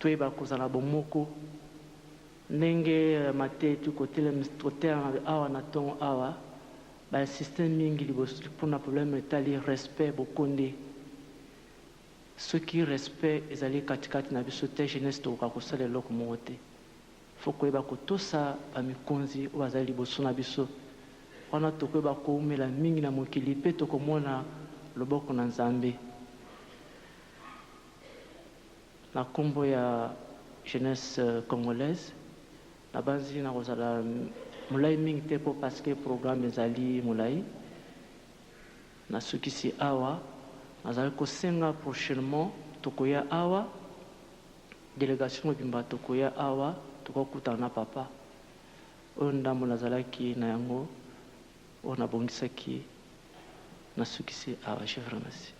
Toyeba kozala bomoko ndenge mateya euti kotelema awa na tongo awa, ba insister mingi liboso pona problème etali respect, bokonde. Soki respect ezali kati kati na biso te, jeunesse tokoka kosala eloko moko te. Faut koyeba kotosa ba mikonzi oyo bazali liboso na biso. Wana tokoyeba kowumela mingi na mokili pe tokomona loboko na Nzambe. Na kombo ya jeunesse congolaise, nabanzi nakozala molayi mingi te po parce que programme ezali molayi. Nasukisi awa, nazali kosenga prochainement tokoya awa, delegation mobimba tokoya awa, tokokutana na papa. Oyo ndambo nazalaki na yango, oyo nabongisaki, nasukisi awa. Je vous remercie.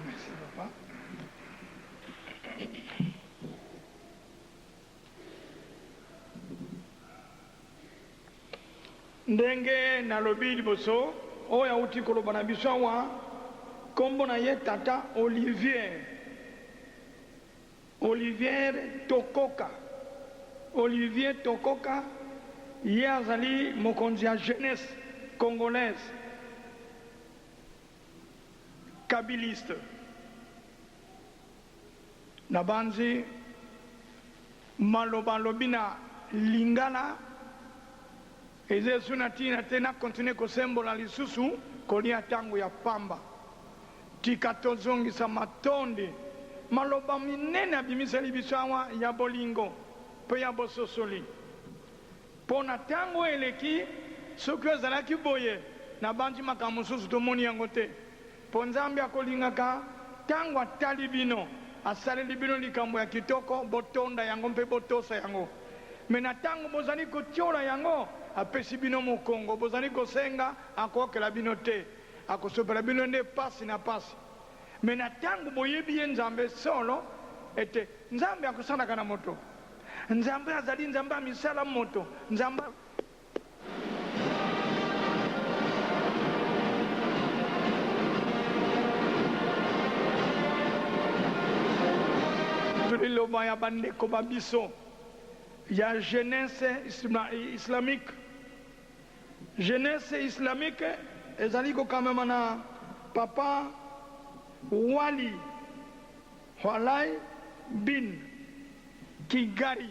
Merci papa. Ndenge nalobi liboso, oyo auti koloba na biso awa, nkombo na ye Tata Olivier. Olivier Tokoka, Olivier Tokoka, ye azali mokonzi ya jeunesse congolaise kabiliste. Nabanzi maloba alobi na lingala eza esu na tina te na continuer kosembola lisusu kolia tango ya pamba. Tika tozongisa matondi maloba minene abimiseli biso awa ya bolingo mpe ya bososoli. Mpo na tango oyo eleki, soki ozalaki boye, nabanzi makambo mosusu tomoni yango te. Mpo Nzambe akolingaka, ntango atali bino, asaleli bino likambo ya kitoko, botonda yango mpe botosa yango. Mais na ntango bozali kotiola yango, apesi bino mokongo, bozali kosenga, akookela bino te, akosopela bino nde pasi na pasi. Mais na ntango boyebi ye Nzambe solo, ete Nzambe akosalaka na moto. Nzambe azali Nzambe ya misala moto, Nzambe. Liloba ya bandeko ba biso ya jeunesse islamique. Jeunesse islamique ezali kokambama na Papa Wali Hwalay bin Kigari.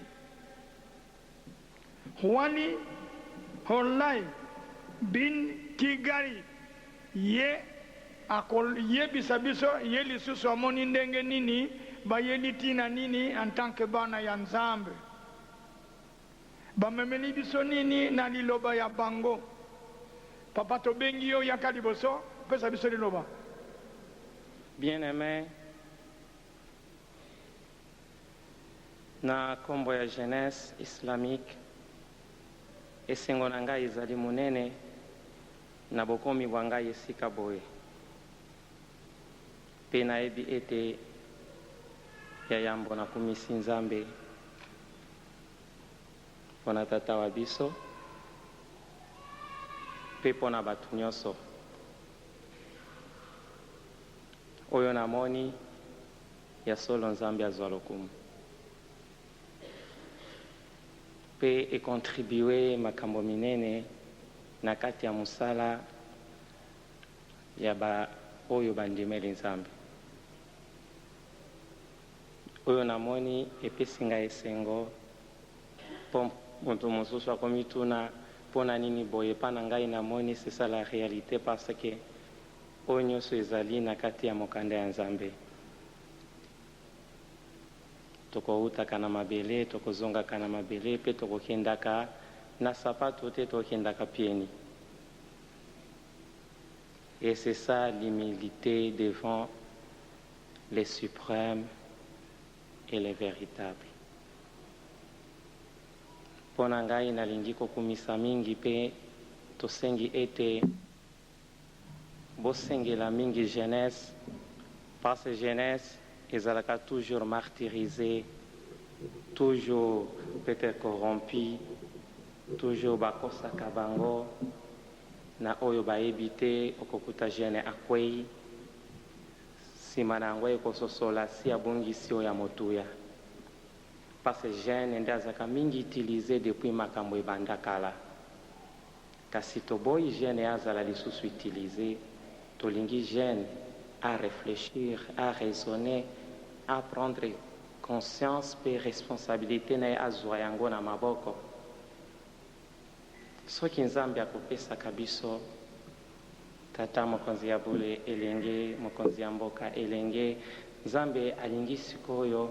Wali Hollay bin Kigali ye ako yebisa biso ye lisusu amoni ndenge nini bayeli tina nini en tant que bana ya Nzambe bamemeli biso nini na liloba ya bango. Papa tobengi yo yaka liboso pesa biso liloba. Bien aime Na kombo ya Jeunesse Islamique, esengo na ngai ezali monene na bokomi bwa ngai esika boye, mpe nayebi ete ya yambo nakumisi Nzambe mpo na tata wa biso mpe mpo na bato nyonso oyo namoni. Ya solo Nzambe azua lokumu. Pe e contribuer makambo minene na kati ya mosala ya ba oyo bandimeli Nzambe. Oyo namoni epesi ngai esengo po mutu mosusu akomituna pona nini boye epa na ngai namoni c'est ça la realite parce que Oyo nyoso ezali na kati ya mokanda ya Nzambe. Tokowutaka na mabele, tokozongaka na mabele, pe tokokendaka na sapato te, tokokendaka pieds nus. Et c'est ça l'humilite devant le supreme et le veritable. Mpo na ngai nalingi kokumisa mingi pe tosengi ete Bosengela mingi jeunesse parce jeunesse ezalaka toujours martyrise toujours peut etre corrompu toujours bakosaka bango. Na oyo bayebi te, okokuta jeune akwei, nsima na yango ekososola si abungisi oyo ya motuya, parce que jeune nde azalaka mingi utilisé depuis makambo ebanda kala. Kasi toboyi jeune azala lisusu utilisé. Tolingi jeune à réfléchir, à raisonner, à prendre conscience mpe responsabilité na ye, azwa yango na maboko. Soki Nzambe akopesaka biso tata mokonzi ya bule elenge, mokonzi ya mboka elenge, Nzambe alingi sikoyo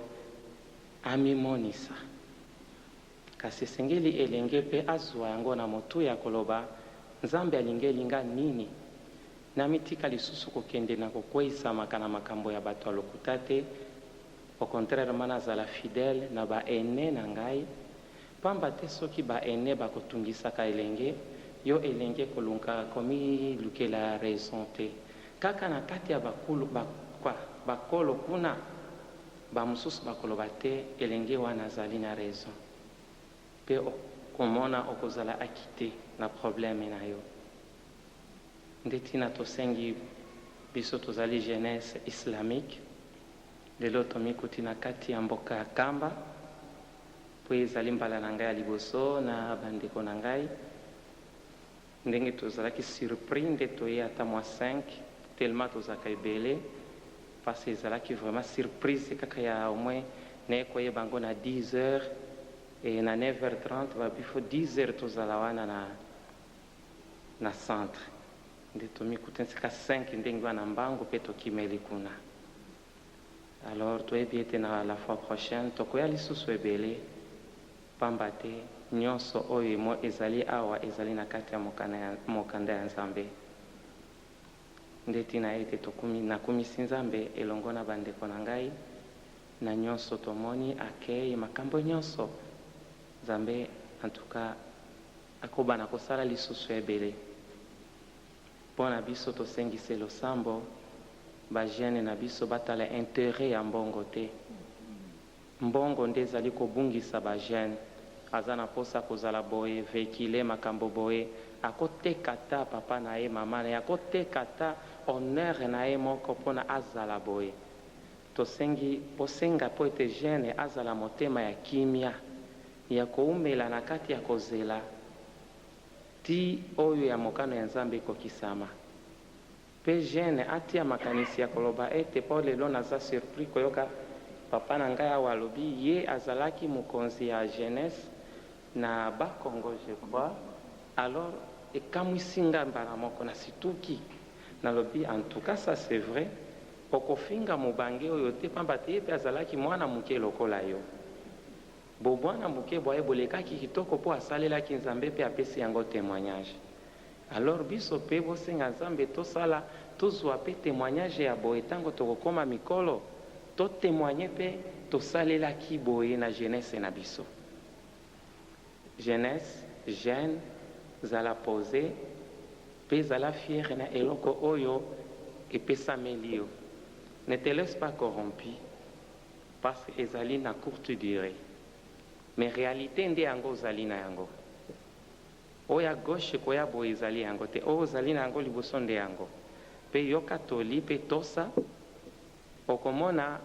amimonisa, kasi esengeli elenge mpe azwa yango na motuya koloba: Nzambe alingi elinga nini? Namitika lisusu kokende na kokweyisamaka na makambo ya bato ya lokuta te. Au contraire, ma nazala fidèle na baaînés na ngai, pamba te soki baaînés bakotungisaka elenge, yo elenge koluka komilukela raison te. Kaka na kati ya bakulu, bakolo kuna, bamosusu bakoloba te: elenge wana azali na raison. Mpe okomona okozala acquitté na problème na yo. Nde ntina tosengi, biso tozali jeunesse islamique, lelo tomikuti na kati ya mboka ya Kamba, mpo ezali mbala na ngai ya liboso na bandeko na ngai. Ndenge tozalaki surpris nde toye ata mwa 5, tellement tozalaka ebele, parce ezalaki vraiment surprise kaka ya au moins naye koyeba yango na 10 heures e na 9 h 30 babifo 10 heures tozala wana na centre. Nde tomikuti nsika 5 ndenge wana mbangu mpe tokimeli kuna. Alors toyebi ete na la fois prochaine tokoya lisusu ebele, pamba te nyonso oyo mo ezali awa ezali na kati ya mokanda ya Nzambe. Nde ntina ete nakumisi Nzambe elongo na bandeko na ngai na nyonso tomoni akei makambo nyonso. Nzambe en tout cas akobana kosala lisusu ebele mpo na biso. Tosengisi losambo, bajeunes na biso batala intérêt ya mbongo te. Mbongo nde ezali kobungisa bajeunes. Aza na mposa kozala boye, véhicule, makambo boye, akoteka ta papa na ye, mama na ye, akoteka ta honneur na ye moko mpona azala boye. Tosengi bosenga mpo ete jeune azala motema ya kimia, ya koumela na kati ya kozela ti oyo ya mokano ya Nzambe ekokisama. Mpe jeune atia makanisi ya koloba ete mpo lelo naza surpris koyoka papa na ngai awa alobi ye azalaki mokonzi ya jeunesse na Bakongo, je crois. Alors ekamwisi nga mbala moko, nasituki, nalobi: en tout cas, ça c'est vrai, okofinga mobange oyo te, pamba te ye mpe azalaki mwana moke lokola yo. Bobwana moke bwaye bolekaki kitoko mpo asalelaki Nzambe mpe apesi yango témoignage. Alors biso mpe bosenga Nzambe tosala, tozwa mpe témoignage ya boye ntango tokokóma mikolo, totémoigne mpe tosalelaki boye na jeunesse na biso. Jeunesse, jeune, zala posé mpe zala fier na eloko oyo epesameli yo. Ne te laisse pas corrompu, parce que ezali na courte durée, mais réalité nde yango ozali na yango. Oyo ya gauche koya boye ezali yango te, oyo ozali na yango liboso nde yango. Mpe yoka toli mpe tosa, okomona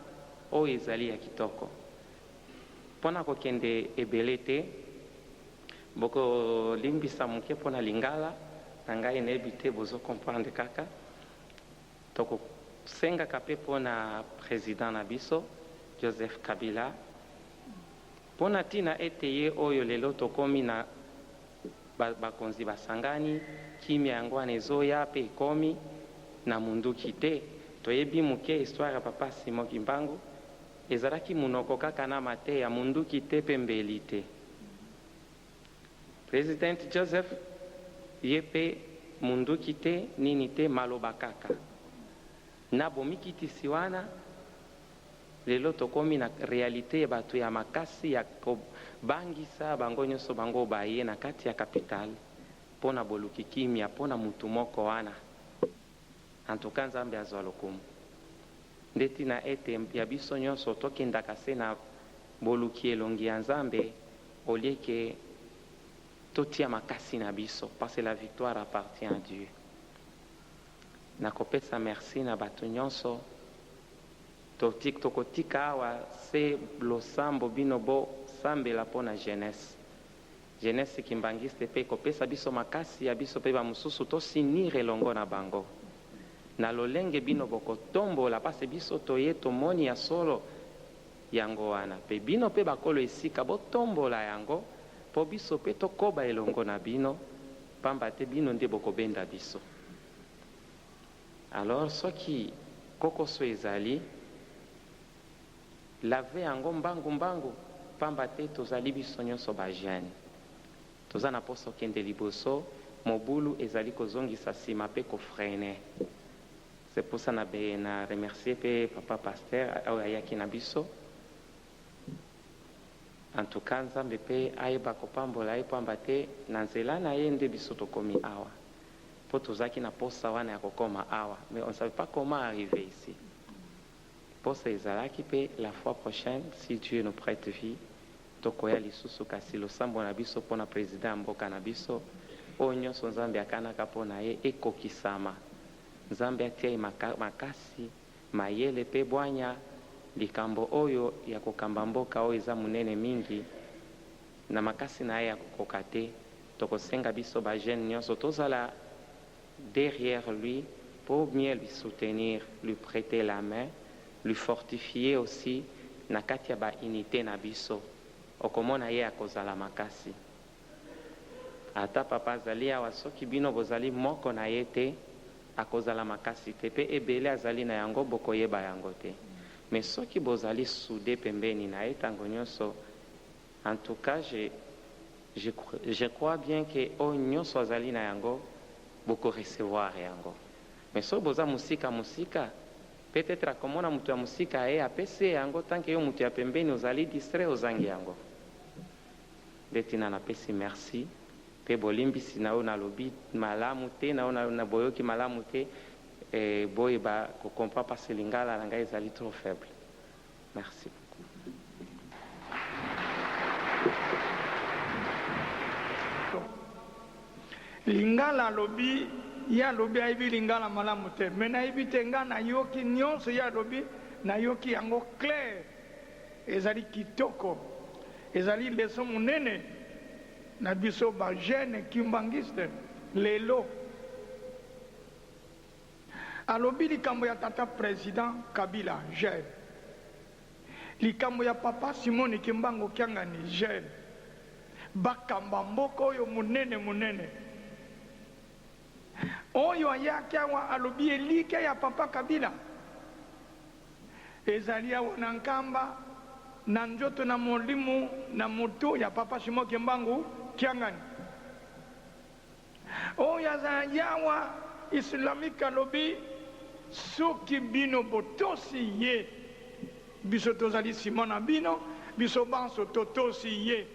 oyo ezali ya kitoko. Mpona kokende ebele te, bokolimbisa moke mpona lingala na ngai, nayebi te bozocomprendre kaka. Tokosengaka mpe mpona président na biso Joseph Kabila, mpona ntina ete ye oyo lelo tokómi na bakonzi basangani, kimia yango wana ezoya mpe ekomi na munduki te. Toyebi moke histoire ya papa Simon Kimbangu, ezalaki munoko kaka na mateya, munduki te mpe mbeli te. Président Joseph ye mpe munduki te, nini te, maloba kaka na bomikitisi wana. Lelo tokómi na réalité ya bato ya makasi ya kobangisa bango nyonso, bango baye na kati ya capitale mpo na boluki kimia mpo na mutu moko wana. Antuka Nzambe azwa lokumu. Nde ntina ete ya biso nyonso tokendaka se na boluki elongi ya Nzambe, olieke. Totia makasi na biso parce que la victoire appartient à Dieu. Nakopesa merci na bato nyonso. Tokotika awa se losambo bino bosambela mpo na jeunesse. Jeunesse kimbanguiste mpe ekopesa biso makasi ya biso mpe bamosusu tosinir elongo na bango. Na lolenge bino bokotombola parce biso toye tomoni ya solo yango wana. Mpe bino mpe bakolo esika botombola yango mpo biso mpe tokoba elongo na bino, pamba te bino nde bokobenda biso. Alors soki kokoso ezali, lave yango mbangu mbangu, pamba te tozali biso nyonso ba jeunes. Toza na posa okende liboso, mobulu ezali kozongisa sima pe ko freiner. C'est pour ça na na remercier pe papa pasteur oyo ayaki na biso. En tout cas Nzambe pe ayeba kopambola ye pamba te na nzela na ye nde biso tokomi awa. Po tozalaki na posa wana ya kokoma awa mais on ne savait pas comment arriver ici. Posa ezalaki pe la fois prochaine si Dieu nous prete vie tokoya lisusu kasi losambo na biso pona president ya mboka na biso oyo nionso Nzambe akanaka pona ye ekokisama. Nzambe atia ye makasi, mayele pe bwanya, likambo oyo ya kokamba mboka oyo eza munene mingi na makasi na ye akokoka te, tokosenga biso ba jeunes nionso tozala derrière lui pour mieux lui soutenir, lui preter la main, lui fortifier aussi na kati ya ba unites na biso, okomona ye akozala makasi. Ata papa azali awa soki bino bozali moko na ye te akozala makasi te pe ebele azali na yango bokoyeba yango te mais soki bozali soude pembeni na ye tango nionso en tout cas je je je crois bien que oyo nionso azali na yango boko recevoir yango mais soki boza musika musika peut etre akomona mutu ya musika aye apesi ye yango tant que yo mutu ya pembeni ozali distrait ozangi yango. Nde tina napesi merci pe bolimbisi na oyo nalobi malamu te na oyo na boyoki malamu te eh, boyeba ko comprendre parce lingala na ngai ezali trop faible. Merci beaucoup. Lingala alobi ye alobi ayebi lingala malamu te mais nayebi te nga nayoki nionso ye alobi nayoki yango clair Ezali kitoko, ezali leçon munene na biso ba jeunes kimbanguistes lelo. Alobi likambo ya tata president Kabila jeune, likambo ya papa Simoni Kimbangu Kiangani jeune, bakamba mboka oyo munene munene. Oyo ayaki awa alobi elikya ya papa Kabila. Ezali awa na Nkamba, na nzoto na molimo na moto ya Papa Simon Kimbangu Kiangani. Oyo aza yawa islamique alobi soki bino botosi ye, biso tozali sima na bino, biso banso totosi ye.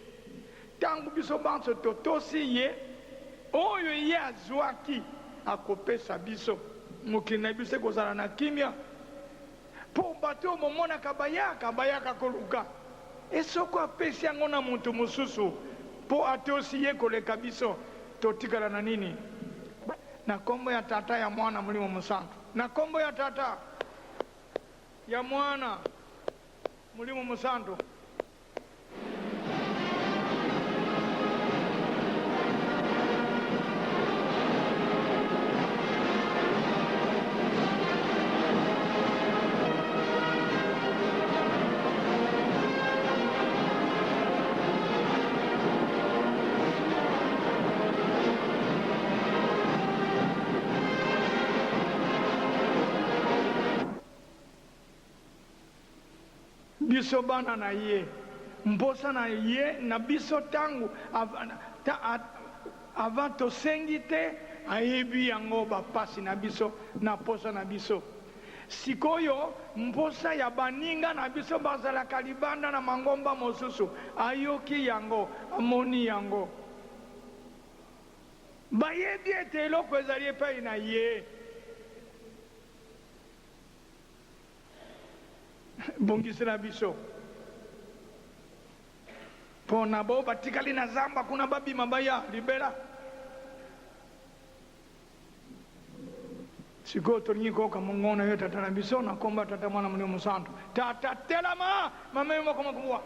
Tango biso banso totosi ye, oyo ye azuaki akopesa biso. Mokili na biso ekozala na kimia. Po bato oyo bomonaka bayaka, bayaka koluka. E soko apesi yango na moto mosusu, po atosi ye koleka biso, totikala na nini? Na kombo ya Tata, ya Mwana, Molimo Mosantu. Na kombo ya Tata, ya Mwana, Molimo Mosantu. Biso bana na ye, mposa na ye na biso tango avant tosengi te ayebi yango ba pasi na biso na posa na biso. Sikoyo mposa ya baninga na biso bazalaka libanda na mangomba mosusu ayoki yango, amoni yango. Bayebi ete eloko ezali epai na ye. Bongisela biso. Pona baoyo batikali na zamba kuna babima baya libela. Sikoyo tolingi koyoka mongongo na yo, Tata na biso, na nkombo ya Tata, Mwana, Molimo Mosantu. Tata, telama! Mama yo moko makuwa.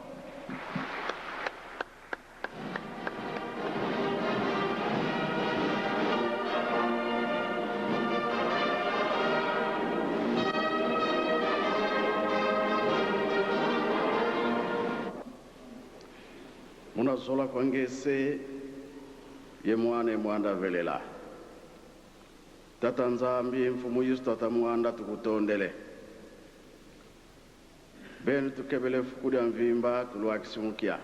Munazola kwangese ye mwana emwanda velela. Tata Nzambi Mfumu Yesu Tata Mwanda tukutondele. Benu tukebele fuku lya mvimba tulwakisi mukia.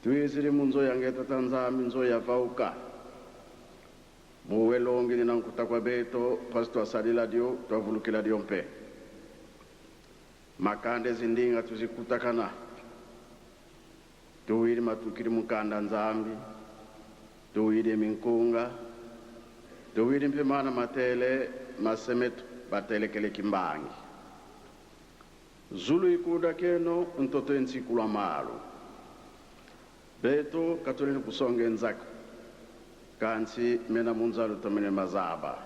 Tuizili munzo yange Tata Nzambi nzo ya vauka. Muwe longi ni nankuta kwa beto pasi twasalila dio twavulukila dio mpe. Makanda ezindinga tuzikutakana. Tuwili matukili mukanda Nzambi, tuwili minkunga, tuwili mpe mana matele masemetu batelekele kimbangi. Zulu ikuda keno ntoto entsikulwa malu. Betu katulini kusonga enzaka kansi mena munzalu tomene mazaba.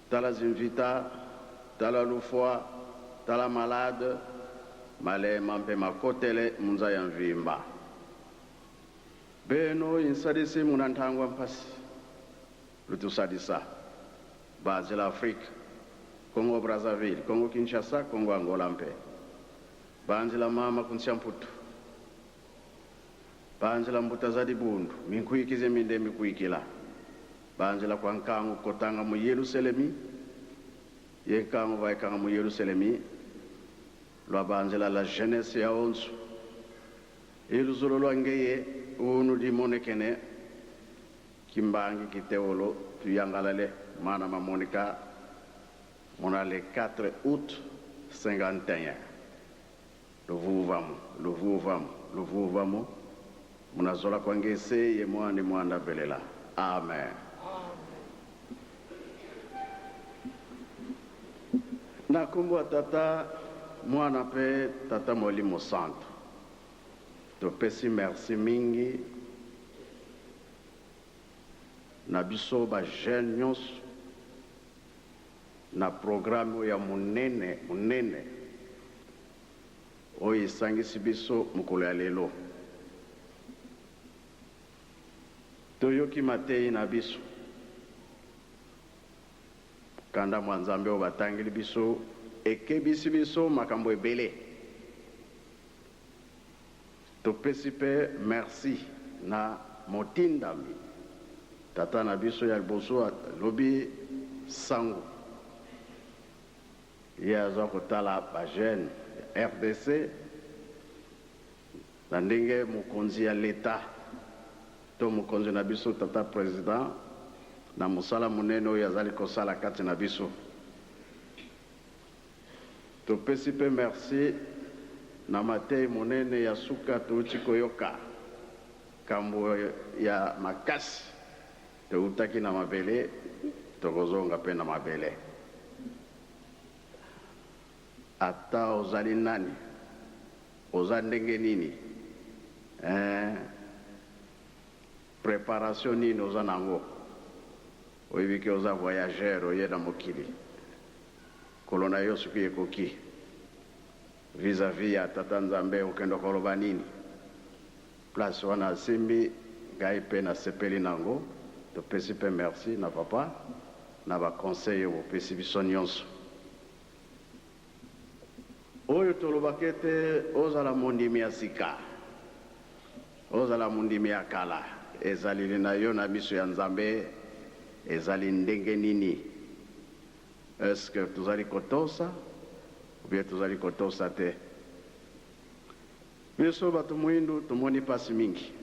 Tala zimvita, tala lufwa, tala malade, malema mpe makotele munza ya mvimba. Beno insalisi muna ntangwa mpasi lutusalisa bazila Afrique, Congo Brazzaville, Congo Kinshasa, Congo Angola mpe banzila mama kunsia mputu banzila mbuta za libundu minkuikize minde mikuikila banzila kwa nkangu kotanga mu Yerusalemi ye nkangu vaikanga mu Yerusalemi lwa banzila la jeunesse ya onso iluzulo lwa ngeye unu limonekene kimbangi kiteolo tuyangalale mana mamonika mona le 4 août 51 luvuvamu luvuvamu luvuvamu munazola kwangese ye mwana mwanda velela amen. Na kombo ya Tata, Mwana mpe Tata Molimo Santu, topesi merci mingi na biso ba jeunes nyonso na programme oyo ya monene monene oyo esangisi biso mokolo ya lelo. Toyoki mateyi na biso, mokanda mwa Nzambe oyo batangeli biso ekebisi biso makambo ebele. Topesi mpe merci na motindami tata na biso ya liboso alobi sango ye aza kotala ba jeunes ya rdc na ndenge mokonzi ya l'etat to mokonzi na biso tata president na mosala monene oyo azali kosala kati na biso. Topesi mpe merci na mateyi monene ya suka touti koyoka, kambo ya makasi toutaki na mabele tokozonga mpe na mabele. Ata ozali nani, oza ndenge nini eh, preparation nini oza nango, oyebi ke oza voyageur oye na mokili. Kolo na yo soki ekoki vis a vis ya tata Nzambe okende koloba nini? Place wana asimbi ngai pe nasepeli nango topesi pe merci na papa na ba conseil oyo bopesi biso nionso. Oyo tolobaka ete ozala mondimi ya sika, ozala mondimi ya kala, ezaleli na yo na miso ya Nzambe ezali ndenge nini? Est ce que tozali kotosa ou bien tozali kotosa te? Biso bato muindu tomoni pasi mingi.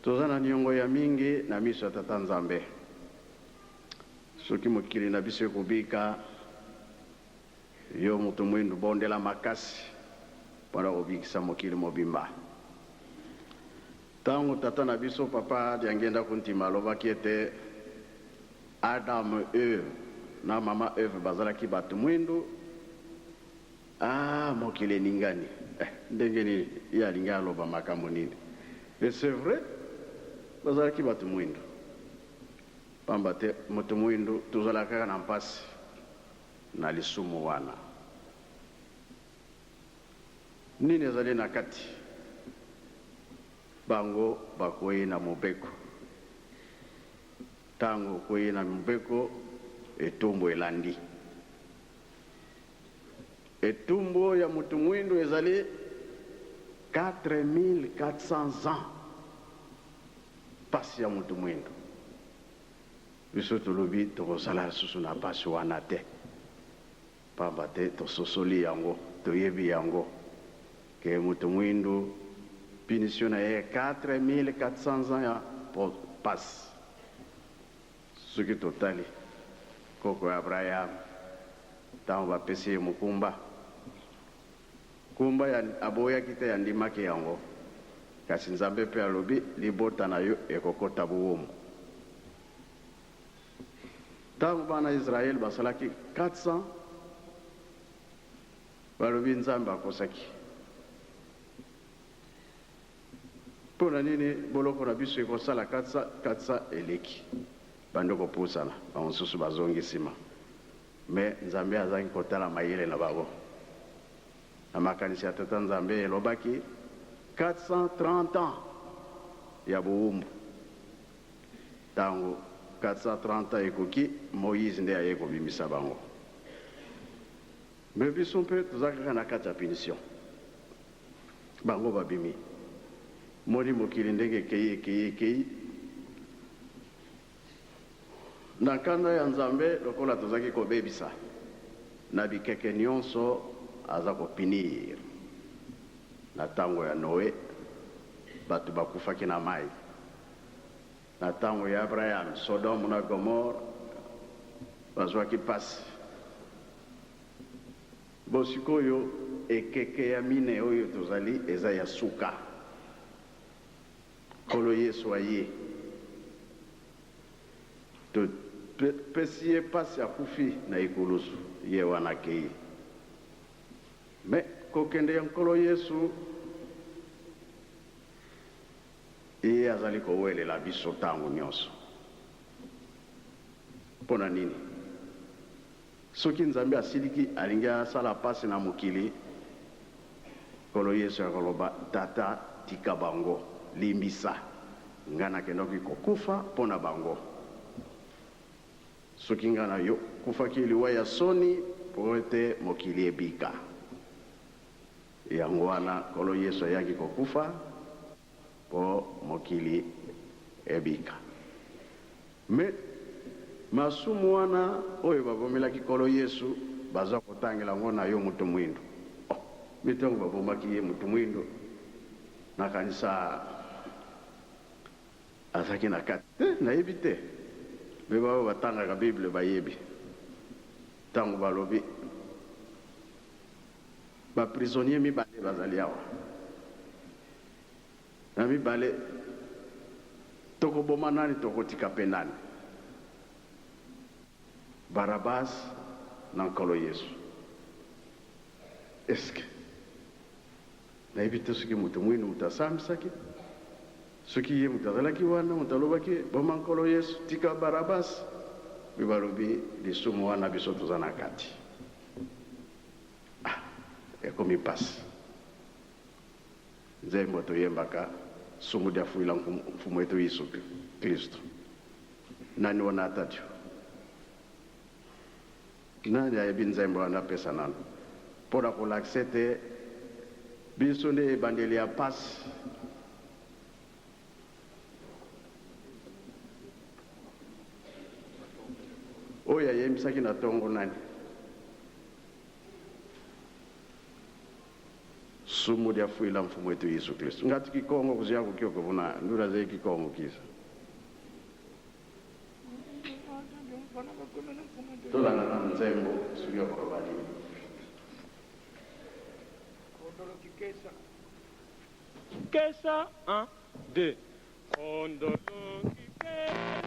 Toza na niongo ya mingi na miso ya Tata Nzambe. Soki mokili na biso ekobika, yo moto muindu bondela makasi pona kobikisa mokili mobimba. Tango tata na biso papa Diangienda Kuntima alobaki ete Adam Eve na mama Eve bazalaki bato mwindu, ah mokili eningani. Eh, ndenge nini ye alingi aloba makambo nini? Et c'est vrai, bazalaki bato mwindo. Pamba te moto mwindo tozalaka kaka na mpasi na lisumu wana. Nini ezali na kati? Bango bakwei na mobeko. Tango okwei na mobeko, etumbu elandi. Etumbu ya moto mwindo ezali 4400 ans. Pasi ya moto mwindo. Biso tolobi tokozala lisusu na pasi wana te. Pamba te tososoli yango, toyebi yango ke moto mwindu punition na ye 4400 ans ya pasi. Soki totali koko ya Abraham, tango bapesi ye mokumba, kumba ya aboyaki te, andimaki yango, kasi Nzambe pe alobi libota na yo ekokota bowumbu. Tango bana Israël basalaki 400, balobi Nzambe akosaki. Mpo na nini boloko na biso ekosala 400, 400 eleki? Bandi kopusana, ba mosusu bazongi sima. Mais Nzambe azangi kotala mayele na bango. Na makanisi ya Tata Nzambe elobaki 430 ans ya bowumbu. Tango 430 ans ekoki, Moïse nde aye kobimisa bango. Mais biso mpe toza kaka na kati ya punition. Bango babimi. Moni mokili ndenge ekeyi, ekeyi, ekeyi. Na nkanda ya Nzambe, lokola tozaki kobebisa na bikeke nionso, aza ko punir. Na tango ya Noe, batu bakufaki na mayi. Na tango ya Abraham, Sodome na Gomorrhe bazwaki pasi. Bon sikoyo ekeke ya mine oyo tozali eza ya suka. Nkolo Yesu aye. To pesi ye pasi akufi na ekulusu ye wana akeyi. Mais kokende ya Nkolo Yesu Ye azali kowelela biso ntango nyonso. Mpo na nini? Soki Nzambe asiliki, alingi asala mpasi na mokili, Nkolo Yesu akoloba, Tata, tika bango, limbisa. Ngai nakendaki kokufa mpo na bango. Soki ngai na yo kufaki liwa ya soni mpo ete mokili ebika. Yango wana Nkolo Yesu ayaki kokufa mpo mokili ebika. Mais masumu wana oyo babomelaki Nkolo Yesu baza kotangela yango na yo moto mwindo. Oh, mais tango babomaki ye moto mwindo, nakanisa azalaki na kati te, nayebi te. Mais baoyo batangaka Bible bayebi. Tango balobi Ba prisonniers mibale bazali awa. Na mibale, tokoboma nani, tokotika pe nani? Barabbas na Nkolo Yesu. Est-ce que nayebi te soki moto mwindu moto asambisaki, soki ye moto azalaki wana, moto alobaki boma Nkolo Yesu, tika Barabbas? Pe balobi lisumu wana biso toza na kati. Ah ekomi pasi. Nzembo toyembaka sumu dia fuila mfumu wetu Yesu Klisto. Nani wana atadio? Nani ayebi nzembo wana apesa nanu mpo na kolakisa ete biso nde ebandeli ya pasi. Oyo ayembisaki na tongo nani? Sumu dia fuila mfumu wetu Yesu Kristo. Ngati kikongo kuziya kukioko vuna ndula ze kikongo kisa. Tolanda nanu nzembo soki akoloba nini. Kesa 1 2 Kondolo kikesa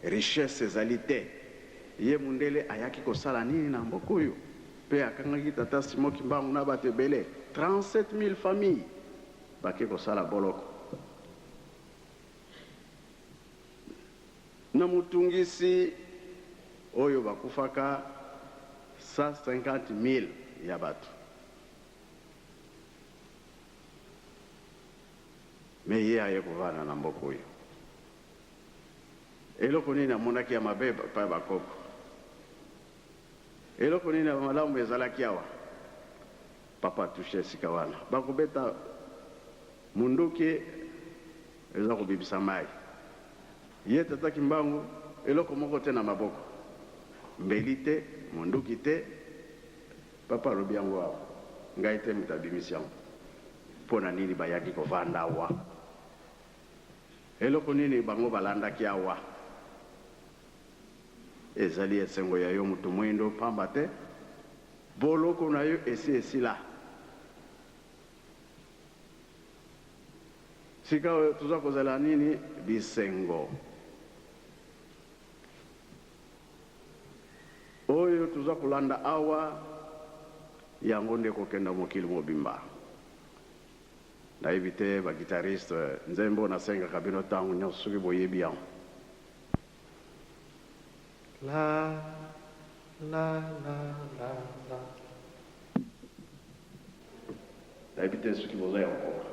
Richesse ezali te. Ye mundele ayaki kosala nini na mboka oyo? Pe akangaki tata Simon Kimbangu na bato ebele, 37.000 familles bake kosala boloko. Na motungisi oyo bakufaka 150.000 ya bato. Mais ye aye kovanda na mboka oyo. Eloko nini amonaki ya mabe epai ya bakoko? Eloko nini ya malamu ezalaki awa? Papa touche esika wana. Bakobeta munduki eza kobibisa mayi. Ye tata Kimbangu eloko moko te na maboko. Mbeli te, munduki te. Papa alobi yango awa. Ngai te moto abimisi yango. Mpo na nini bayaki kovanda awa? Eloko nini bango balandaki awa? Ezali esengo ya yo moto mwindo, pamba te boloko na yo esi esila. Sika oyo toza kozela nini? Bisengo. Oyo toza kolanda awa, yango nde ekokenda mokili mobimba. Nayebi te ba guitariste nzembo nasengaka bino tango nionso soki boyebi yango. La la la la la. Nayebi te soki boza ya kokoka.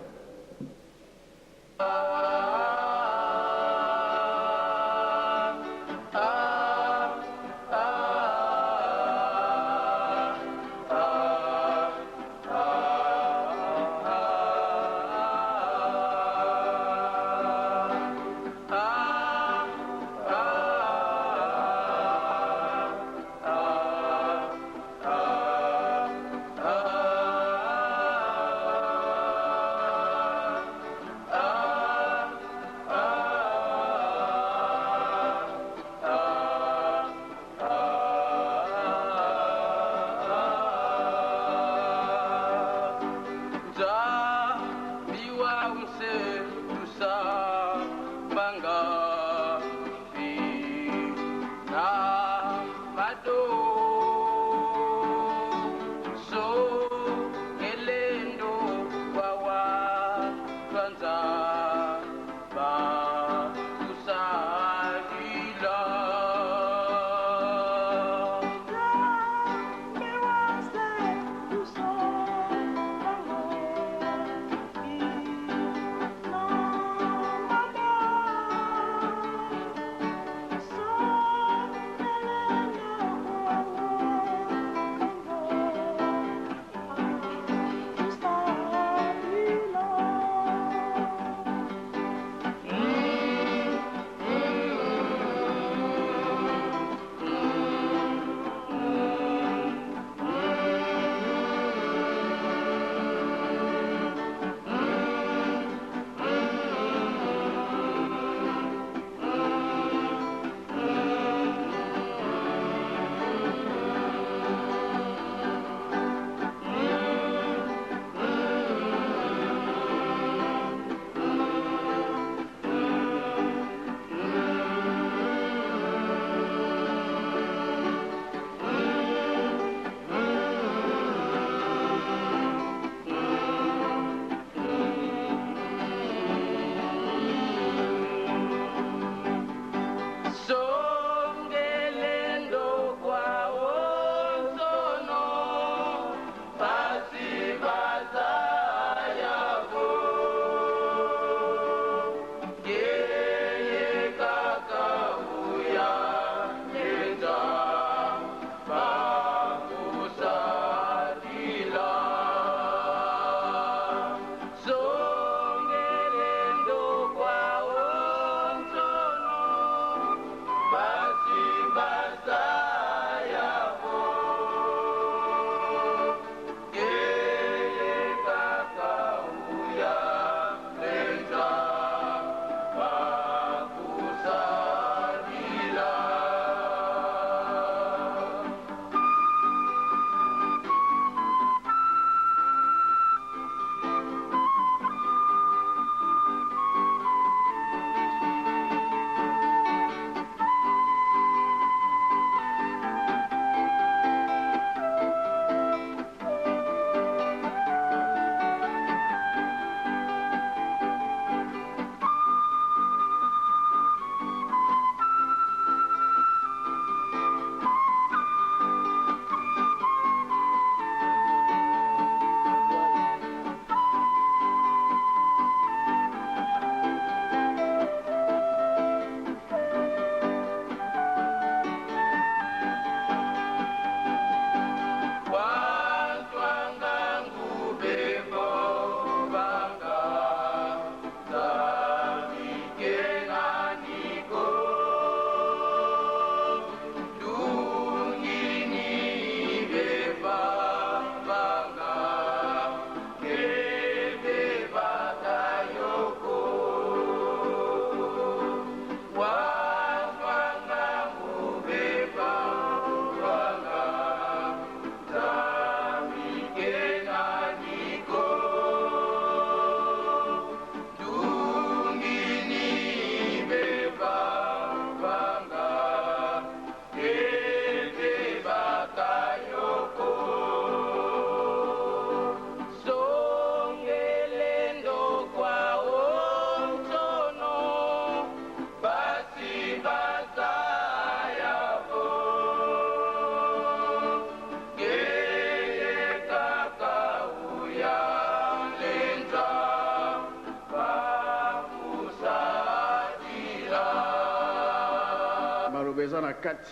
Maloba eza na kati.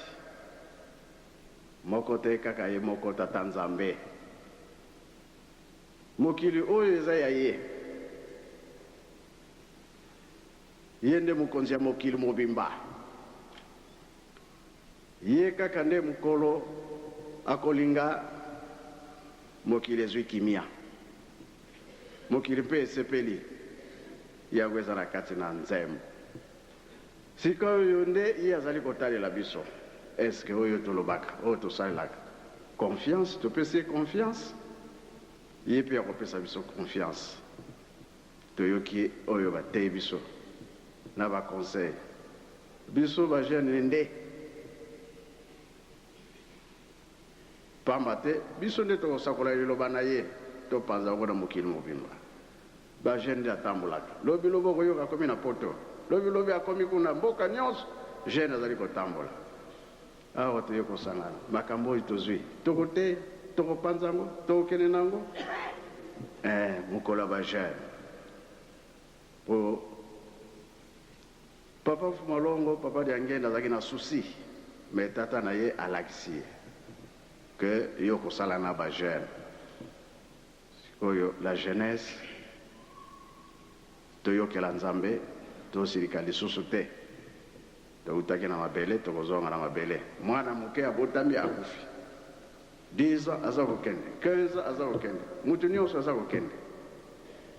Moko te kaka ye moko Tata Nzambe. Mokili oyo eza ya ye. Ye nde mokonzi ya mokili mobimba. Ye kaka nde mokolo akolinga mokili ezwi kimia. Mokili mpe esepeli. Yango eza na kati na nzembo. Sikoyo nde ye azali kotalela biso. Est-ce que oyo tolobaka, oyo tosalelaka confiance, topesi ye confiance? Ye mpe akopesa biso confiance. Toyoki oyo bateyi biso na ba conseil. Biso ba jeune nde pamba te biso nde tokosakola liloba na ye, topanza yango na mokili mobimba. Ba jeune nde atambolaka. Lobi lobi okoyoka akomi na poto, lobi lobi akomi kuna, mboka nyonso jeune azali kotambola. Awa toye kosangana, makambo oyo tozwi tokoteya, tokopanza yango, tokokende na yango. Eh, mokolo ya ba jeune po Papa Fumalongo, Papa Diangenda azalaki na souci, mais tata na ye alakisi ye que yo okosala na ba jeune. Sikoyo la jeunesse toyokela Nzambe, tosilika lisusu te. Towutaki na mabele, tokozonga na mabele. Mwana moke abotami akufi. 10 ans aza kokende, 15 ans aza kokende, mutu nionso aza kokende.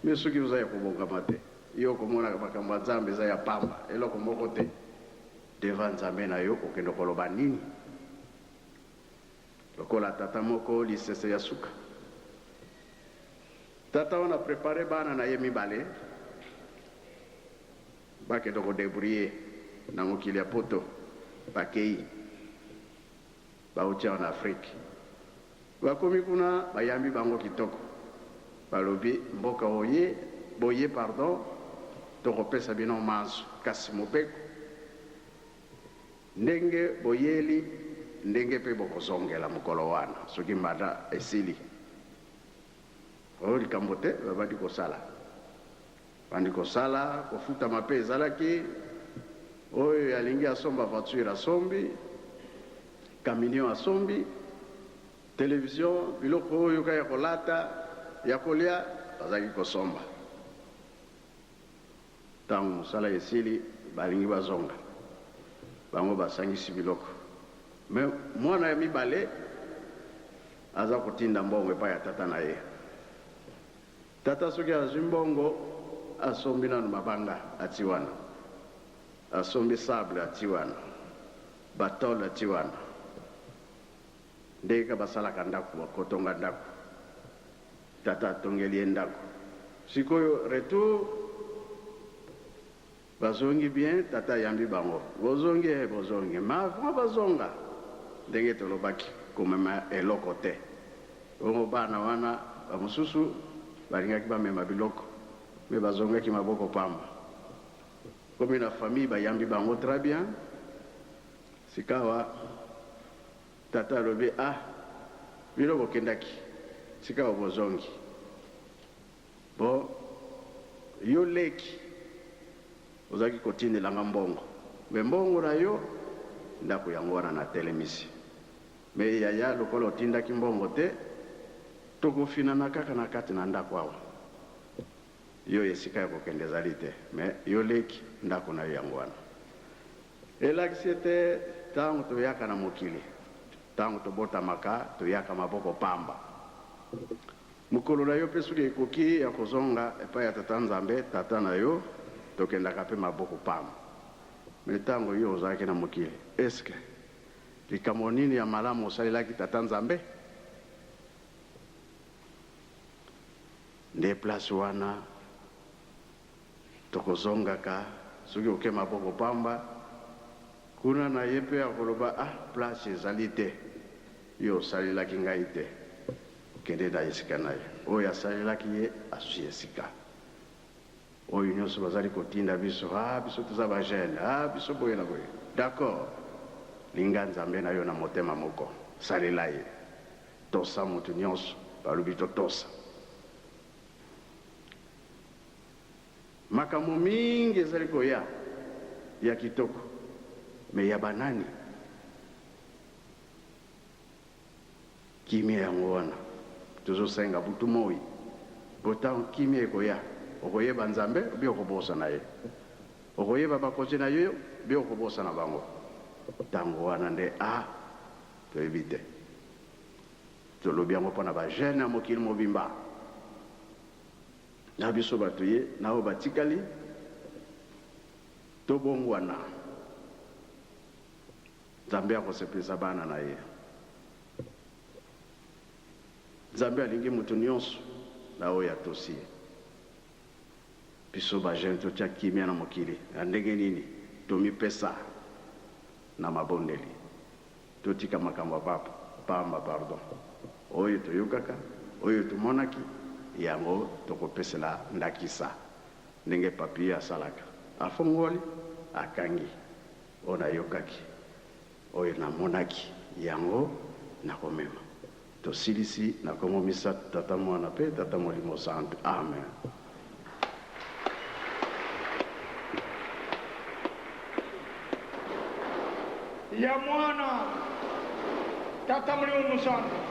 Mais soki oza ya kobongama te, yo okomonaka makambo ya Nzambe eza ya pamba, eloko moko te. Devant Nzambe na yo okende koloba nini? Lokola tata moko lisese ya suka. Tata wana prepare bana na ye mibale bakende ko debrouiller na mokili ya poto, bakeyi. Bawuti awa na Afrique. Bakomi kuna bayambi bango kitoko. Balobi mboka oye, boye pardon, tokopesa bino manso kasi mobeko ndenge boyeli ndenge pe bokozongela mokolo wana soki mbanda esili. Oyo likambo te, babandi kosala. Bandi kosala, kofutama pe ezalaki, oyo alingi asomba voiture asombi, caminion asombi, television, biloko oyo ka ya kolata, ya kolia, bazalaki kosomba. Tango mosala esili, balingi bazonga, bango basangisi biloko. Mais mwana ya mibale aza kotinda mbongo epai ya tata na ye. Tata soki azwi mbongo asombi nanu mabanga ati wana, asombi sable ati wana, ba tole ati wana, ndenge kaka basalaka ndaku, kotonga ndaku, tata atongeli ye ndaku, sikoyo retour Bazongi bien tata ayambi bango bozongi eh bozongi mais avant bazonga ndenge tolobaki komema eloko te bongo bana wana ba mosusu balingaki bamema biloko mais bazongaki maboko pamba komi na famille bayambi bango tres bien sikawa tata alobi ah bino bokendaki sikawa bozongi Bon yo leki ozalaki kotindela nga mbongo mais mbongo na yo ndaku yango wana na telemisi mais yaya lokola otindaki mbongo te tokofinana kaka na kati na ndaku awa yo esika ya kokende ezali te mais yo leki ndaku na yo yango wana elakisi ete tango toyaka na mokili tango tobotamaka toyaka maboko pamba. Mokolo na yo mpe soki ekoki ya kozonga epai ya Tata Nzambe, Tata na yo, tokendaka mpe maboko pamba. Mais tango yo ozalaki na mokili, est ce que likambo nini ya malamu osalelaki Tata Nzambe? Nde place wana tokozongaka, soki oke maboko pamba, kuna na ye mpe akoloba, ah place ezali te, yo osalelaki ngai te. Kende na esika na ye. Oyo asalelaki ye azwi esika. Oyo nionso bazali kotinda biso, ah biso toza ba jeunes, ah biso boye na boye. D'accord! Linga Nzambe na yo na motema moko. Salela ye. Tosa mutu nionso. Balobi totosa. Makambo mingi ezali koya ya kitoko. Mais ya banani? Kimia yango wana tozosenga butu moi, po ntango kimia ekoya, okoyeba Nzambe obi okobosana ye, okoyeba bakonzi na yo obi okobosana bango. Ntango wana nde a toyebi te. Tolobi yango mpona bajeune ya mokili mobimba, na biso bato ye na oyo batikali, tobongwana. Nzambe akosepelisa bana na ye. Nzambe alingi moto nyonso na oyo atosi ye. Biso bajeune totia kimia na mokili na ndenge nini? Tomipesa na mabondeli, totika makambo ya papa pamba, pardon. Oyo toyokaka, oyo tomonaki, yango tokopesela ndakisa ndenge papi asalaka. Afongoli, akangi. Oyo nayokaki, oyo namonaki, yango nakomema. Tosilisi na kombo misato, Tata, Mwana pe Tata Molimo Santu. Amen. Ya Mwana, Tata Molimo Mosantu.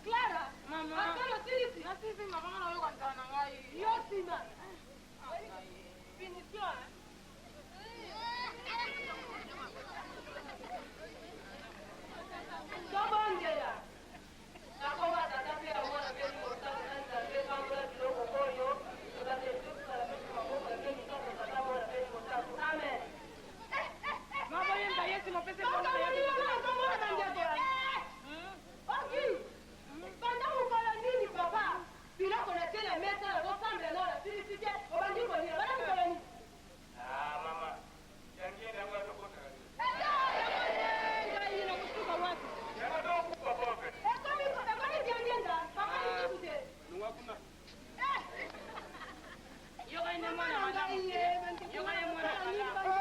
Clara, mama. Akolo silisi. Nasisi mama na yoka nzala na ngai. Yo sima. Finition hein. Tobondela. Nakoma tata mpe ya mwana mpe elimo santu na Nzambe pambola biloko oyo tobandeli mpe kosala biso maboko na mpe misato tata mwana mpe elimo santu amen. Maboyemba Yesu mopesi mbongo ya Ogi, banda mokolo nini papa biloko natie na mesa nazosambela nao nasilisi te obandi kolia banda mokolo nini? Ah, mama. Yangi yango atokotaka te. Ngai nakosuka wapi? Yango tokufa bobe. Ekomi ekomi diangienda papa lisusu te. Longwa kuna. Yoka ine mwana malamu. Yoka ye mwana malamu.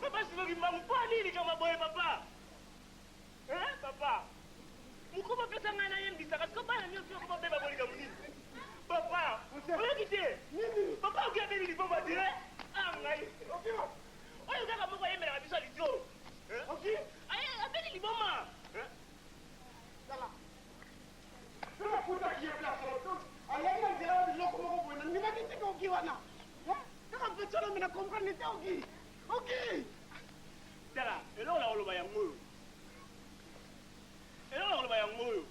Papa Simoki Mbangu, mpo nini kama boye papa? Eh, papa? Mokoma pesa ngai nayembisaka siko bana nyonso yoko babeba bolikambo nini? Papa, oyoki te? Papa oki abeli liboma te? Ah ngai. Oyo kaka moko ayembelaka biso ya litio. Abeli liboma. Nakutaki ye place oyo ayaki na nzela ya biloko moko boye nandimaki te oki wana kaka petolo me na comprendre te oki oki Tala, eloko na koloba yango oyo. Eloko na koloba yango oyo.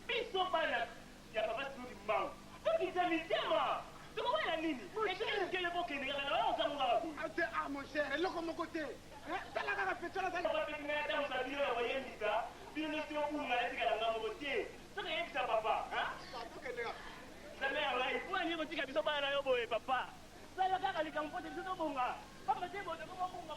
Biso bana ya papa Simoki Mbangu. Tokita mitema. Tokowela nini? Ekele bokende kaka na oyo osango kaka boye. te ah mon cher eloko moko te tala kaka petolo azali Papa pesi ngai atambusa bino na koyembisa. Bino nyonso obunga etikala ngambo moko te. Soki oyebisa papa. Nzambe ya ngai, mpo na nini kotika biso bana na yo boye papa? Sala kaka likambo mpo te biso tobonga. Pamba te boye tokobonga.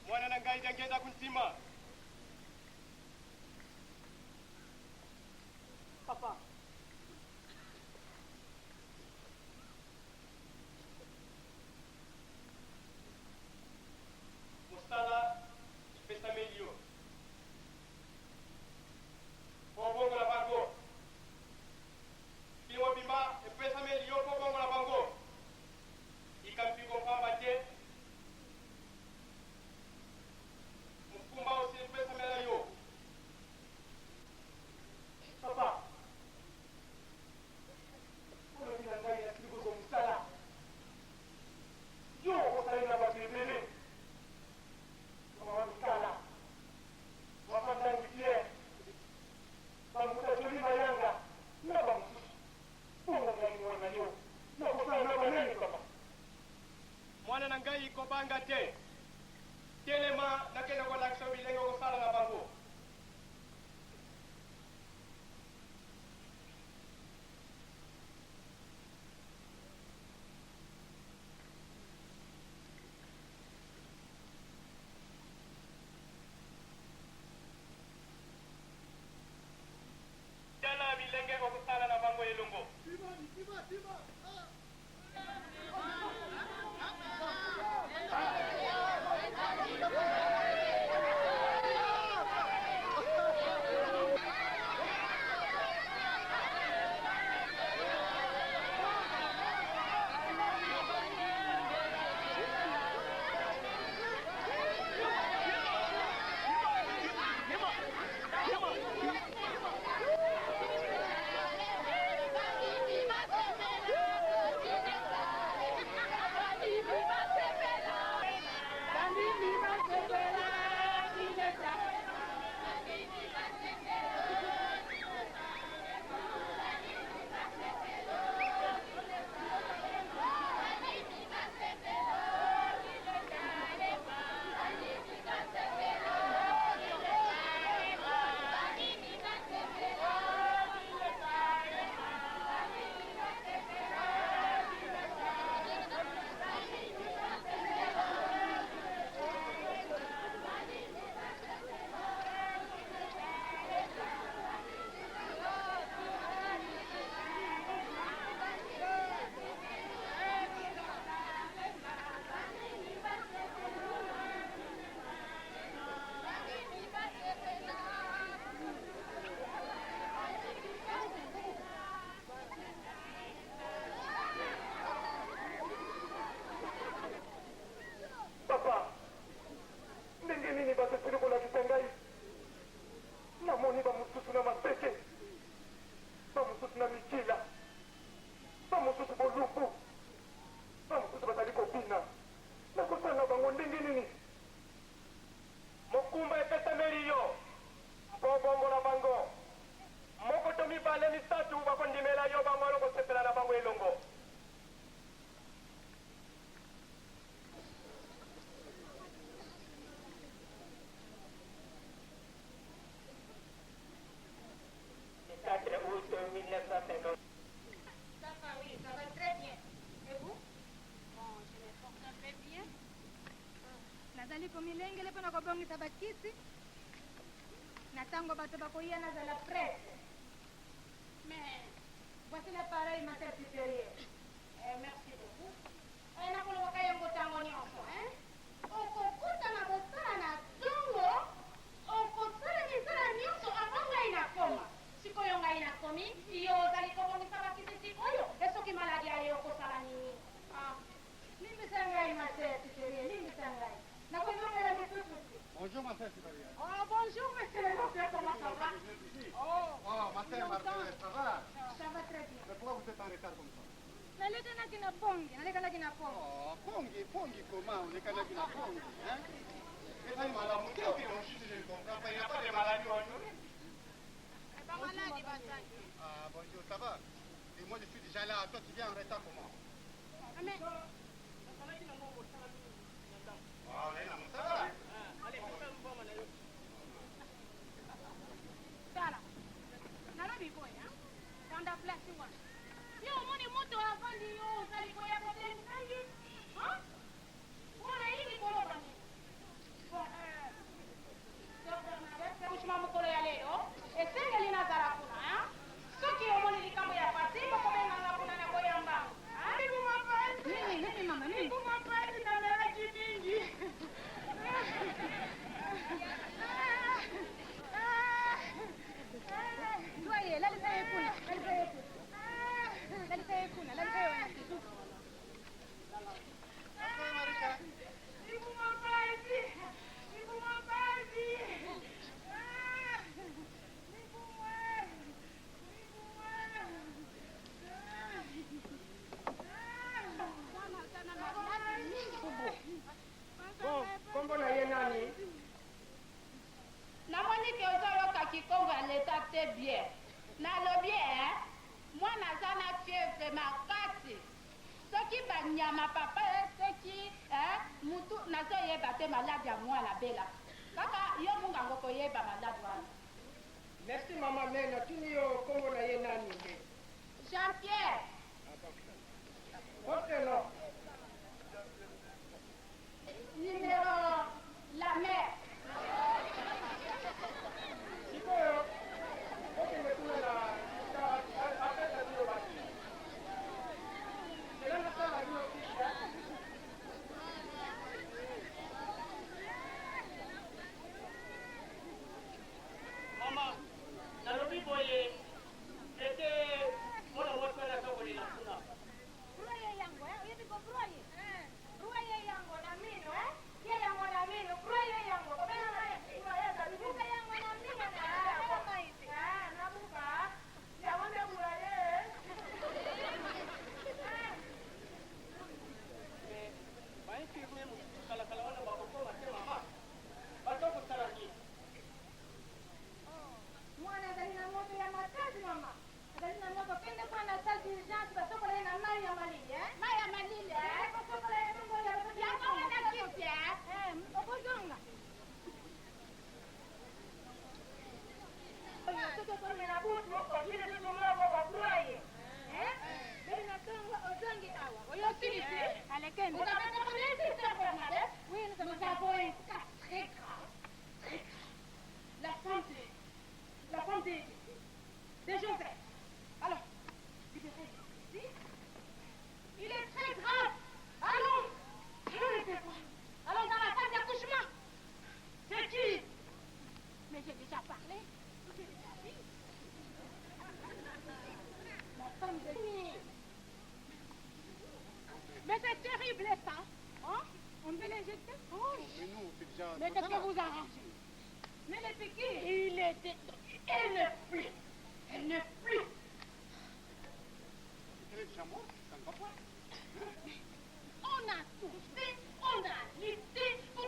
Mwana na ngai jangenda kuntima. Papa. Mosala epesameli yo. Mpo obongola bango. Mokili mobimba epesameli yo mpo obongola bango. Yika mpiko mpamba te mokumba osili kopesamela yo. Papa, olobi na ngai nasili kozwa mosala. Yo okosalela bato ebele. Bamama Mikala, Papa Ndangi Pierre, Bambuta Joli Mayanga na bamosusu. Bongo ngai mwana yo nakosala na banani papa? Mwana na ngai kobanga te. Telema nakende kolakisa yo bilenge okosala na bango. nini? Mokumba epesameli yo mpo obongola bango. Moko to mibale, misatu bakondimela yo, bango wana okosepela na bango elongo. Le 4 août 1950. Ça va, oui, ça va très bien. Et vous? Bon, je me porte un peu bien. Nazali komilengele mpo na kobongisa bakiti na ntango bato bakoya nazala prête. Mais voici l'appareil, ma sœur supérieure. Eh, merci beaucoup. Eh, nakolobaka yango ntango nyonso, hein? Okokuta na mosala na ntongo, okosala misala nyonso avant ngai nakoma. Sikoyo ngai nakomi, yo ozali kobongisa bakiti sikoyo, e soki maladi aye okosala nini? Ah, limbisa ngai ma sœur supérieure, limbisa ngai. Nakozongela lisusu te. Bonjour ma sœur supérieure. Oh, bonjour monsieur le docteur, comment ça va? Oh, oh ma sœur Marguerite, ça va? Ça va très bien. Mais pourquoi vous êtes en retard comme ça? Nalekanaki na pongi, nalekanaki na pongi. Oh, pongi, pongi comment olekanaki na pongi, hein? Ezali malamu te, ok, juste je ne comprends pas, il n'y a pas de maladie aujourd'hui. Ba maladi bazali. Ah, bonjour, ça va? Et moi je suis déjà là, toi tu viens en retard comment? Ah, mais... Ah, on est na mosala. Tala, nalobi boye, hein? Vanda place wana. Yo omoni moto avandi yo ozali koya kotelemisa ye, hein? Wana elingi koloba nini? Bon, Sœur Bernadette, accouchement mokolo ya lelo esengeli nazala kuna, hein? Soki omoni likambo ya pasi bokobenga nga kuna na koyamba. Nini, nini mama, nini? Namelaki mingi. Zwa ye, lalisa ye kuna, lalisa ye kuna. Lalisa ye kuna, lalisa ye wana. Libumu pasi, libumu pasi. Libumu, Bon, kombo na ye nani? Namoni ke ozoyoka kikongo ya leta te bien. Nalobi eh, mwana aza na fievre makasi. Soki banyama papa soki eh, mutu nazoyeba te maladi ya mwana abelaka. Kaka yo munganga okoyeba maladi wana. Merci mama, mais natuni yo kombo na ye nani nde? Jean Pierre. Votre nom? Numéro la mère. Sikoyo okende kuna na apesa bino basi. Zela nasala bino fiche. Mama, nalobi boye ete mwana mwasi wana aza kolela kuna. Broye yango, eh? Oyebi ko broye? Broye yango na mino, eh? Ye yango na mino, broye yango. Kobenga na buka yango na mino na maiti. Ah, nabuka. Yango nde broye. Mais ba infirmier mosusu kalakala wana bakokoma te mama. Baza kosala nini? Mwana azali na moto ya makasi mama. Azali na moto kende kuna na salle d'urgence basokola ye na mai ya malili, eh? Mai ya malili, eh? Basokola ye bongo ya Yango wana kisi, eh? Eh, okozonga. Soki okomi na butu, osilisi moko obroye. Eh? Beli na tongo ozongi awa. Oyoki? Allez, kende. Vous avez entendu, sister Bernadette? Oui, nous avons Nous avons un cas très grave. Très grave. La femme de... La femme de... De Joseph. Alors, libérez ici. Il est très grave. Allons. Allons le voir. Allons dans la salle d'accouchement. C'est qui? Mais j'ai déjà parlé. J'ai déjà dit. La femme de... Mais c'est terrible ça. Hein? On peut l'injecter? Oh. Mais nous, c'est déjà Mais trop qu'est-ce tard. que vous arrangez? Mais les piqûres, il était... Elle n'est plus. Elle n'est plus. Elle est déjà morte, ça ne va pas. On a tout fait, on a lutté pour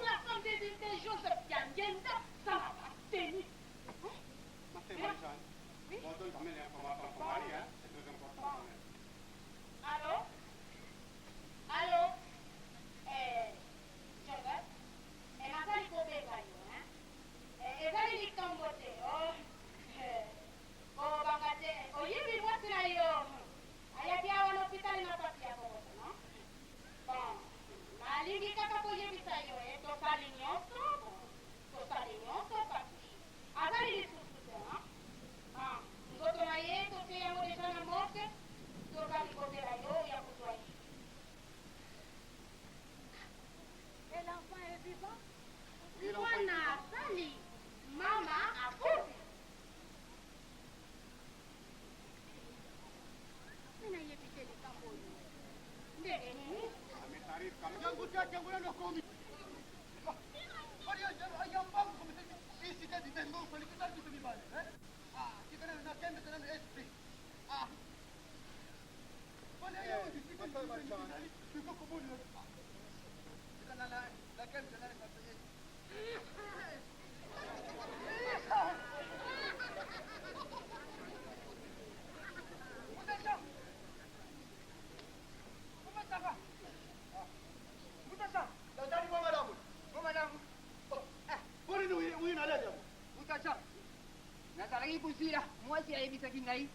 Nazalaki kozila mwasi ayebisaki ngai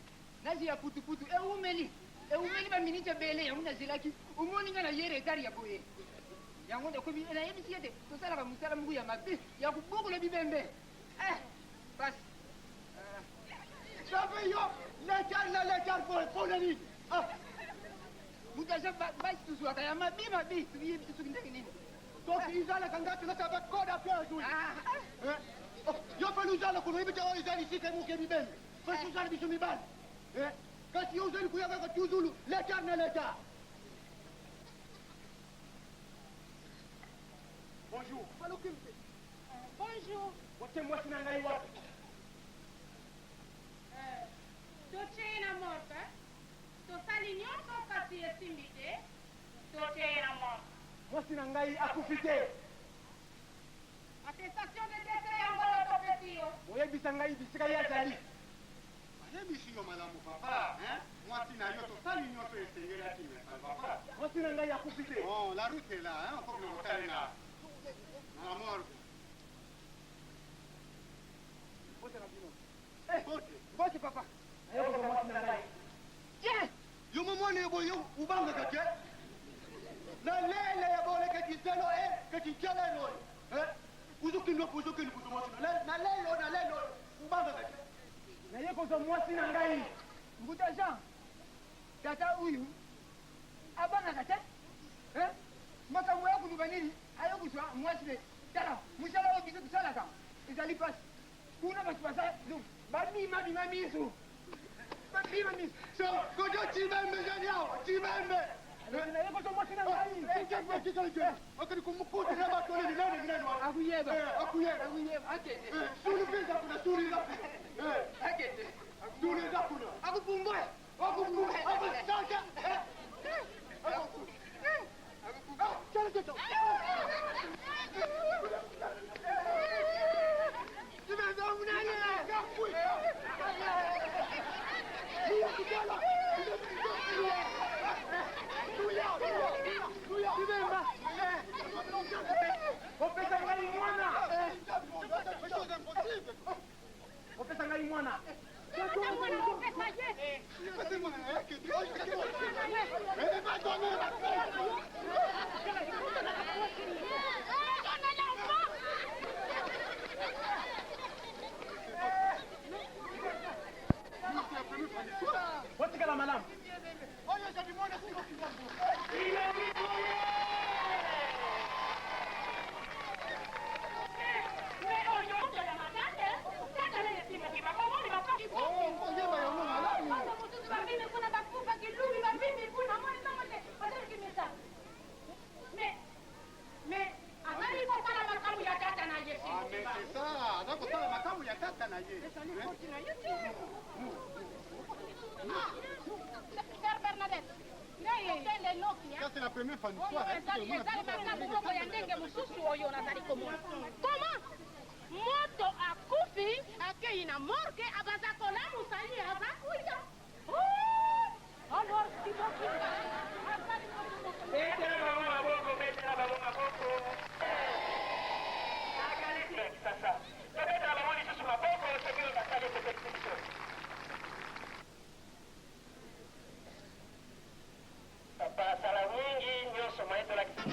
nazila putuputu ewumeli ewumeli baminiti ebele yango nazelaki omoni ngai na ye retard ya boye yango nakomi nayebisi ete tosalaka mosala moko ya mabe ya kobokola bibembe eh, pasi Sabe yo lecar na lecar mpona nini? Ah. Moto aza basi tozwaka ya mabe mabe toyebi soki ndenge nini. Donc izalaka nga tozaka bakoda pe azwi. Yo mpe luzala kuna oyebi te oyo ezali sika moke mibembe mpe tozala biso mibali kasi yo ozali koya kaka tuzulu lecar na lecar. Bonjour. Bonjour. Wote mwasi na ngai wapi? Totie ye na morgue. Tosali nyonso kasi esimbi te. Totie ye na morgue. Mwasi na ngai akufi te. Attestation de décès yango oyo topesi yo. Boyebisa ngai bisika ye azali. Bayebisi yo malamu papa, hein? Mwasi na yo tosali nyonso esengelaki mais ça ne va pas. Mwasi na ngai akufi te. Bon, la route est là, hein? Okoki kotala na na morgue. Mbote na bino. Mbote. Mbote papa. Naye kozwa mwasi na ngai. Tiens! Yo momwana yo boye ubangaka te na lele ya bole ke kiselo e ke kinkelelo e uzokende wapi uzokende kozwa mwasi na na lelo na lelo ubangaka te. Naye kozwa mwasi na ngai. Mbuta Jean, tata oyo abangaka te eh? Makambo ya koloba nini aye kozwa mwasi ne tala mosala oyo biso tosalaka ezali mpasi kuna bato baza babima bima miso babima miso. So kojo chibembe jani awa chibembe. Naye kozwa mwasi na ngai. Akati kumukuta na bato nini nani nani wana. Akuyeba. Akuyeba. Akuyeba akende. Sulu mpe kuna sulu eza kuna. Akende. Sulu eza kuna. Akupumbwe. Akupumbwe. Akusaka. Opesa ngai mwana. Opesa ngai mwana. Otikala malamu. Ah, mais c'est ça, aza kosala makambo ya tata na ye. Sœur Bernadette, okende noki Ça, c'est la première fois oyo ezali ezali makambo moko ya ndenge mosusu oyo nazali komona koma moto akufi akei na morgue abaza kolamusa ye aza kuya alors simoki azali moto moko. Betela bango maboko, betela bango maboko. Nakanisi ya Kisasa. Tobetela bango lisusu maboko soki oyo basali esepelisi biso. Papa asala mingi nyonso maye tolakisa.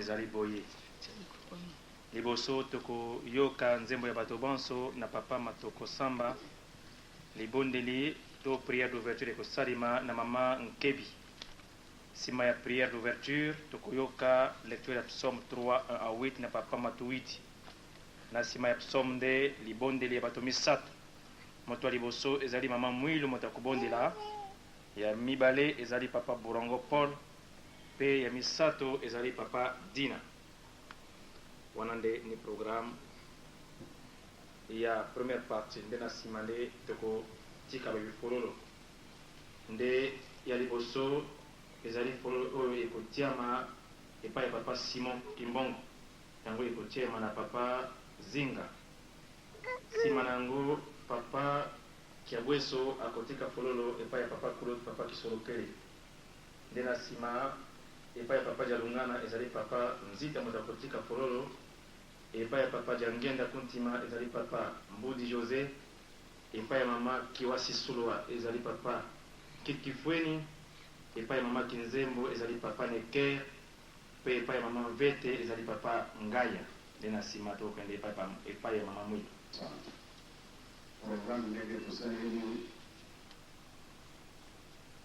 ezali boye. Liboso tokoyoka nzembo ya bato banso na papa Matoko Samba. Libondeli to prière d'ouverture ekosalema na mama Nkebi. Sima ya prière d'ouverture, tokoyoka lecture ya psaume 3, 1 à 8 na papa Matuidi. Na sima ya psaume nde libondeli ya bato misato. Moto ya liboso ezali mama Mwilu moto akobondela, ya mibale ezali papa Borongo Paul pe ya misato ezali papa Dina. Wana nde ni programme ya première partie nde na sima nde tokotika ba bifololo. Nde ya liboso ezali fololo oyo ekotiama epai ya papa Simon Kimbongo, yango ekotiema na papa Zinga. Sima na yango papa Kiabweso akotika fololo epai ya papa Claude papa Kisolokele. Nde na sima epai ya papa Dialungana ezali papa Nzita moto akotika fololo, epai ya papa Diangienda Kuntima ezali papa Mbudi Jose, epai ya mama Kiwasi Sulwa ezali papa Kit Kifueni, epai ya mama Kinzembo ezali papa Necker mpe epai ya mama Mvete ezali papa Ngaya. Nde na sima tokokende epai ya mama Mwilu. Programme ndenge tosaleli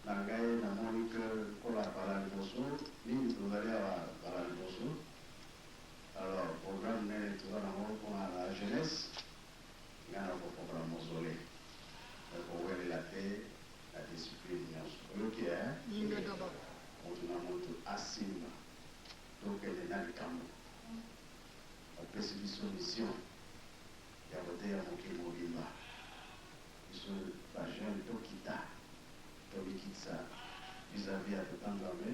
na ngai namoni que lokola bala liboso mingi tozali awa bala liboso alors programme ndenge toza nango mpona la jeunesse ngai nakopokola mozole nakowelela te na discipline nyonso oyoki eh? Moto na moto asimba tokende na likambo bapesi biso mission ya koteya mokili mobimba biso ba jeune tokita tomikitisa vis-à-vis ya tata Nzambe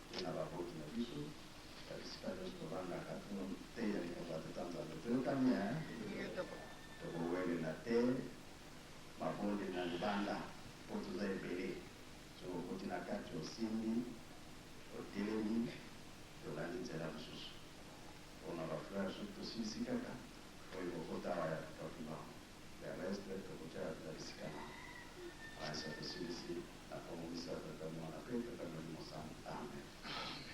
mpe na baboti na biso na bisika nyonso tovandaka toteya likambo ya tata Nzambe toyokani eh? Tokowelela te mabonde na libanda mpo toza ebele soki okoti na kati osimbi otelemi tolandi nzela mosusu mpona ba fleur soki tosilisi kaka oyo ekokota awa ya papa Kimbangu le reste tokotia na bisika na Kanisa tosilisi na kombo misato tata mwana pe tata molimo santu amen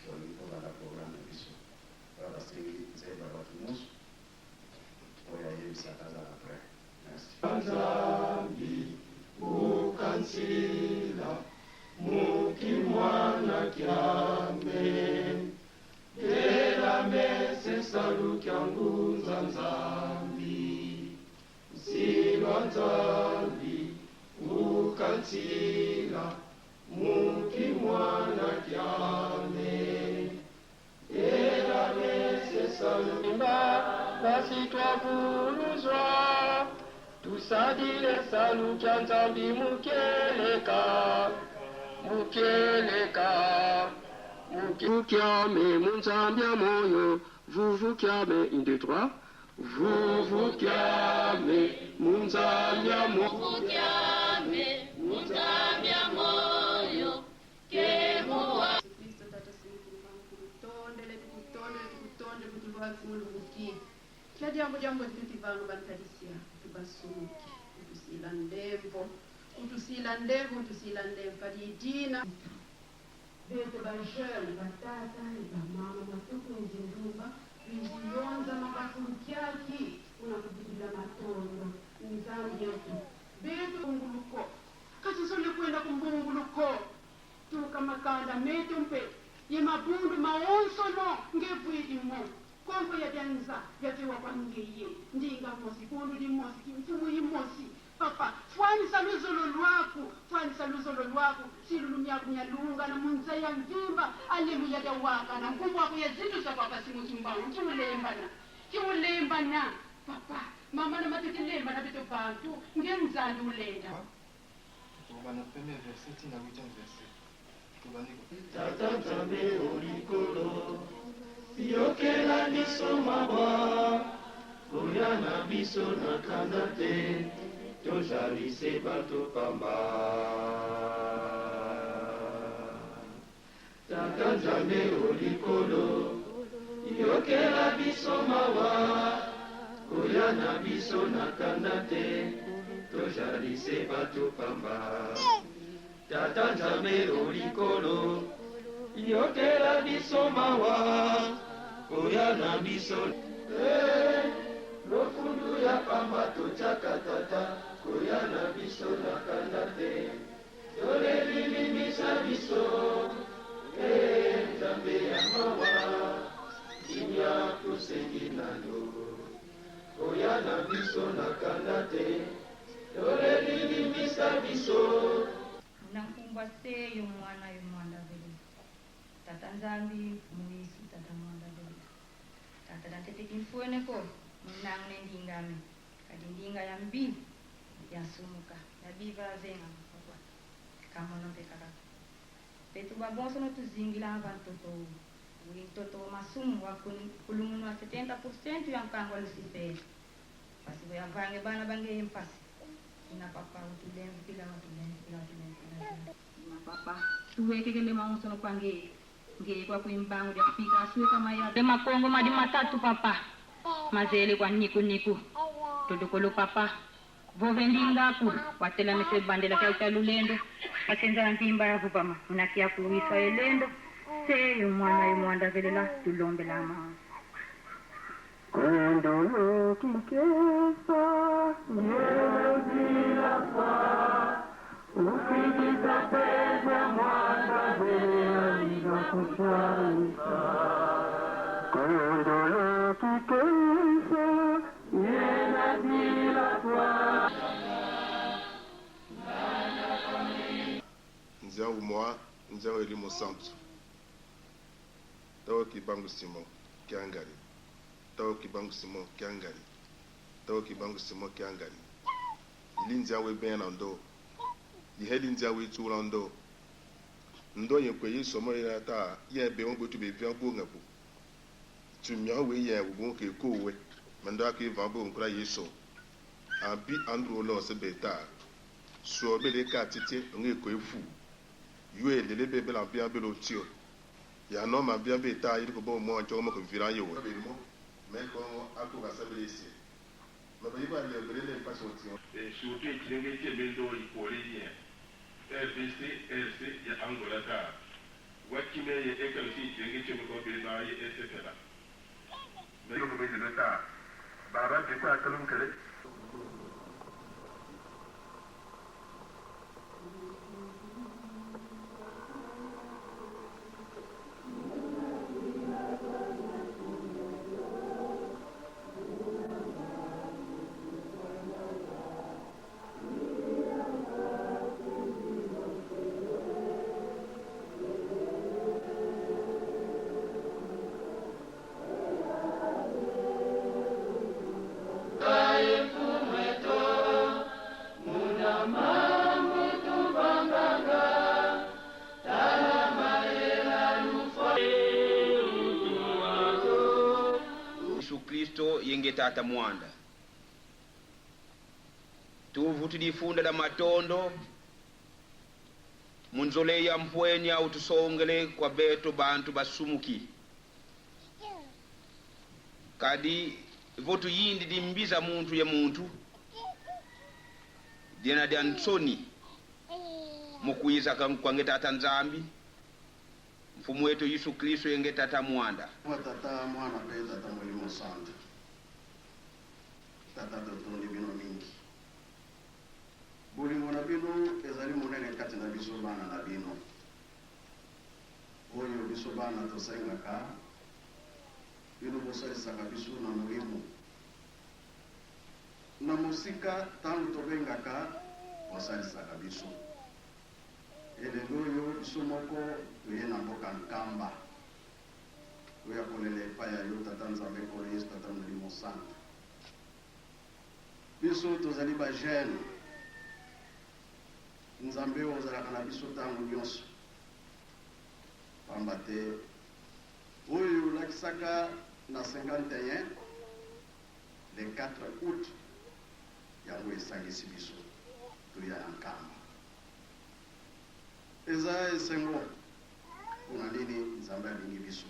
tolingi tobanda programme na biso oyo basengi nzembo ya bato nyonso oyo ayebisaka azala près merci. Nzambi ukansila mukimwana kyame Ela mese salu kya ngunza Nzambi Nsilwa Nzambi ukansila mukimwana kyame Ela mese salu Basi twavuluzwa tusadile salu kya Nzambi mukeleka mukeleka mukyame munzambi ya moyo vuvukyame 1 2 3 vuvukyame munzambi ya moyo Vuvukyame munzambi ya moyo kemuwa Kristo tata simukulu kutondele tukutondele tukutondele kutulwatsimulukuki kila jambo jambo titutivanu bantalisia tubasumuki utusila ndembo utusila ndembo utusila ndembo kadidina beto bajeune batata ni bamama matuku nzindumba nziyonza mabafulukyaki unakubidila matondo nzambi yetu beto nguluko kasisole kwenda kumbunguluko tuka makanda meto mpe ye mabundu maonsono ngevuilimo konko ya byanza byatewa kwa ngeye ndinga mosi kundu limosi mfumu yimosi papa fwanisa luzolo lwaku fwanisa luzolo lwaku silulumyaku nyalunga na munza ya mvimba aleluya lyawaka na nkumbu wako ya zintu za papa simutumbangu kiulembana kiulembana papa mama na matukilemba na bito bantu ngenzandi ulenda Tokobanda premier verset ti na huitième verset. Tobandi ko. Tata Nzambe olikolo yokela biso mawa koya na biso na kanda te tozalise bato pamba Tata Nzambe olikolo yokela biso mawa koya na biso na kanda te tozalise bato pamba Tata Nzambe olikolo yokela biso mawa Koya na biso eh, lofundu ya pamba totiaka tata koya na biso na kanda te toleli limbisa biso eh, nzambe ya mawa kimia tosengi na yo koya na biso na kanda te toleli limbisa biso. Munankumbwa se yo mwana yo mwanda vele Tata Nzambi Mfumu Yesu Tata mwanda vele Tata danteteki mfuene ko munangu ne ndingame Kadi ndinga ya mbi ya nsumuka ya biva azenga mukua kamono mpe kaka Petu ba bonso no tuzingila ava ntoto wi ntoto wa masumu wa kulumunua 70% ya nkangu wa Lusifele Pasi bo yavange bana bangeye mpasi Ina papa utulemvukila watulemvukila watulemvukila Ina papa tuwekekele maonso no kwangeye ngeye kwa kuimbangu dia kupika asueka maya Be makongo madi matatu papa mazele kwa niku niku Todokolo papa vove ndingaku watelamise bandela kya uta lulendo Pasenza ya mpimba ya vupama munakia kuwisa elendo Se yo mwana yo mwanda velela tulombela ma Nzangu mwa nzangu elimo santu Tao Kibangu Simon Kiangari Tao Kibangu Simon Kiangari Tao Kibangu Simon Kiangari Ili nzangu ebenya na ndo Iheli nzangu itula ndo Ndo yekwe yi somo ira ta ye be won gbetu be via gbo ngabo Tu mia we ye wo ke ko we Mendo ake va bo nkura yeso Abi Andrew lo se beta So be le ka titi ngi ko efu Yue lele be be la bia be lo tio Ya no ma bia be ta yiri ko bo mo ancho mo ko vira yo we Me ko ako ka sabele se Ma be ba le be le pa so tio E surtout ekilenge tie bendo ikole yen RDC RC ya Angola ta wakime ye ekalo si ikilenge tie ko be ba ye etc. Me ko be de ta bara be ko akalum kele. Yesu Kristo yenge tata mwanda tuvu tulifunda la matondo munzole ya mpwenya utusongele kwa beto bantu basumuki kadi votu yindi dimbiza muntu ye muntu dina dia nsoni mukuiza kwange tata Nzambi mfumu wetu Yesu Kristo yenge tata mwanda. Mwa tata mwana pe tata molimo santu tata totondi bino mingi bolingo na bino ezali monene kati na biso bana na bino oyo biso bana tosengaka bino bosalisaka biso na molimo na mosika ntango tobengaka bosalisaka biso elelo oyo biso moko toye na mboka Nkamba oyo akolela epai ya yo tata Nzambe Nkolo Yesu tata molimo santu biso tozali ba jeune Nzambe oyo ozalaka na biso ntango nyonso pamba te oyo olakisaka na 51 le 4 août yango esangisi biso toya na Nkamba eza esengo mpona nini Nzambe alingi biso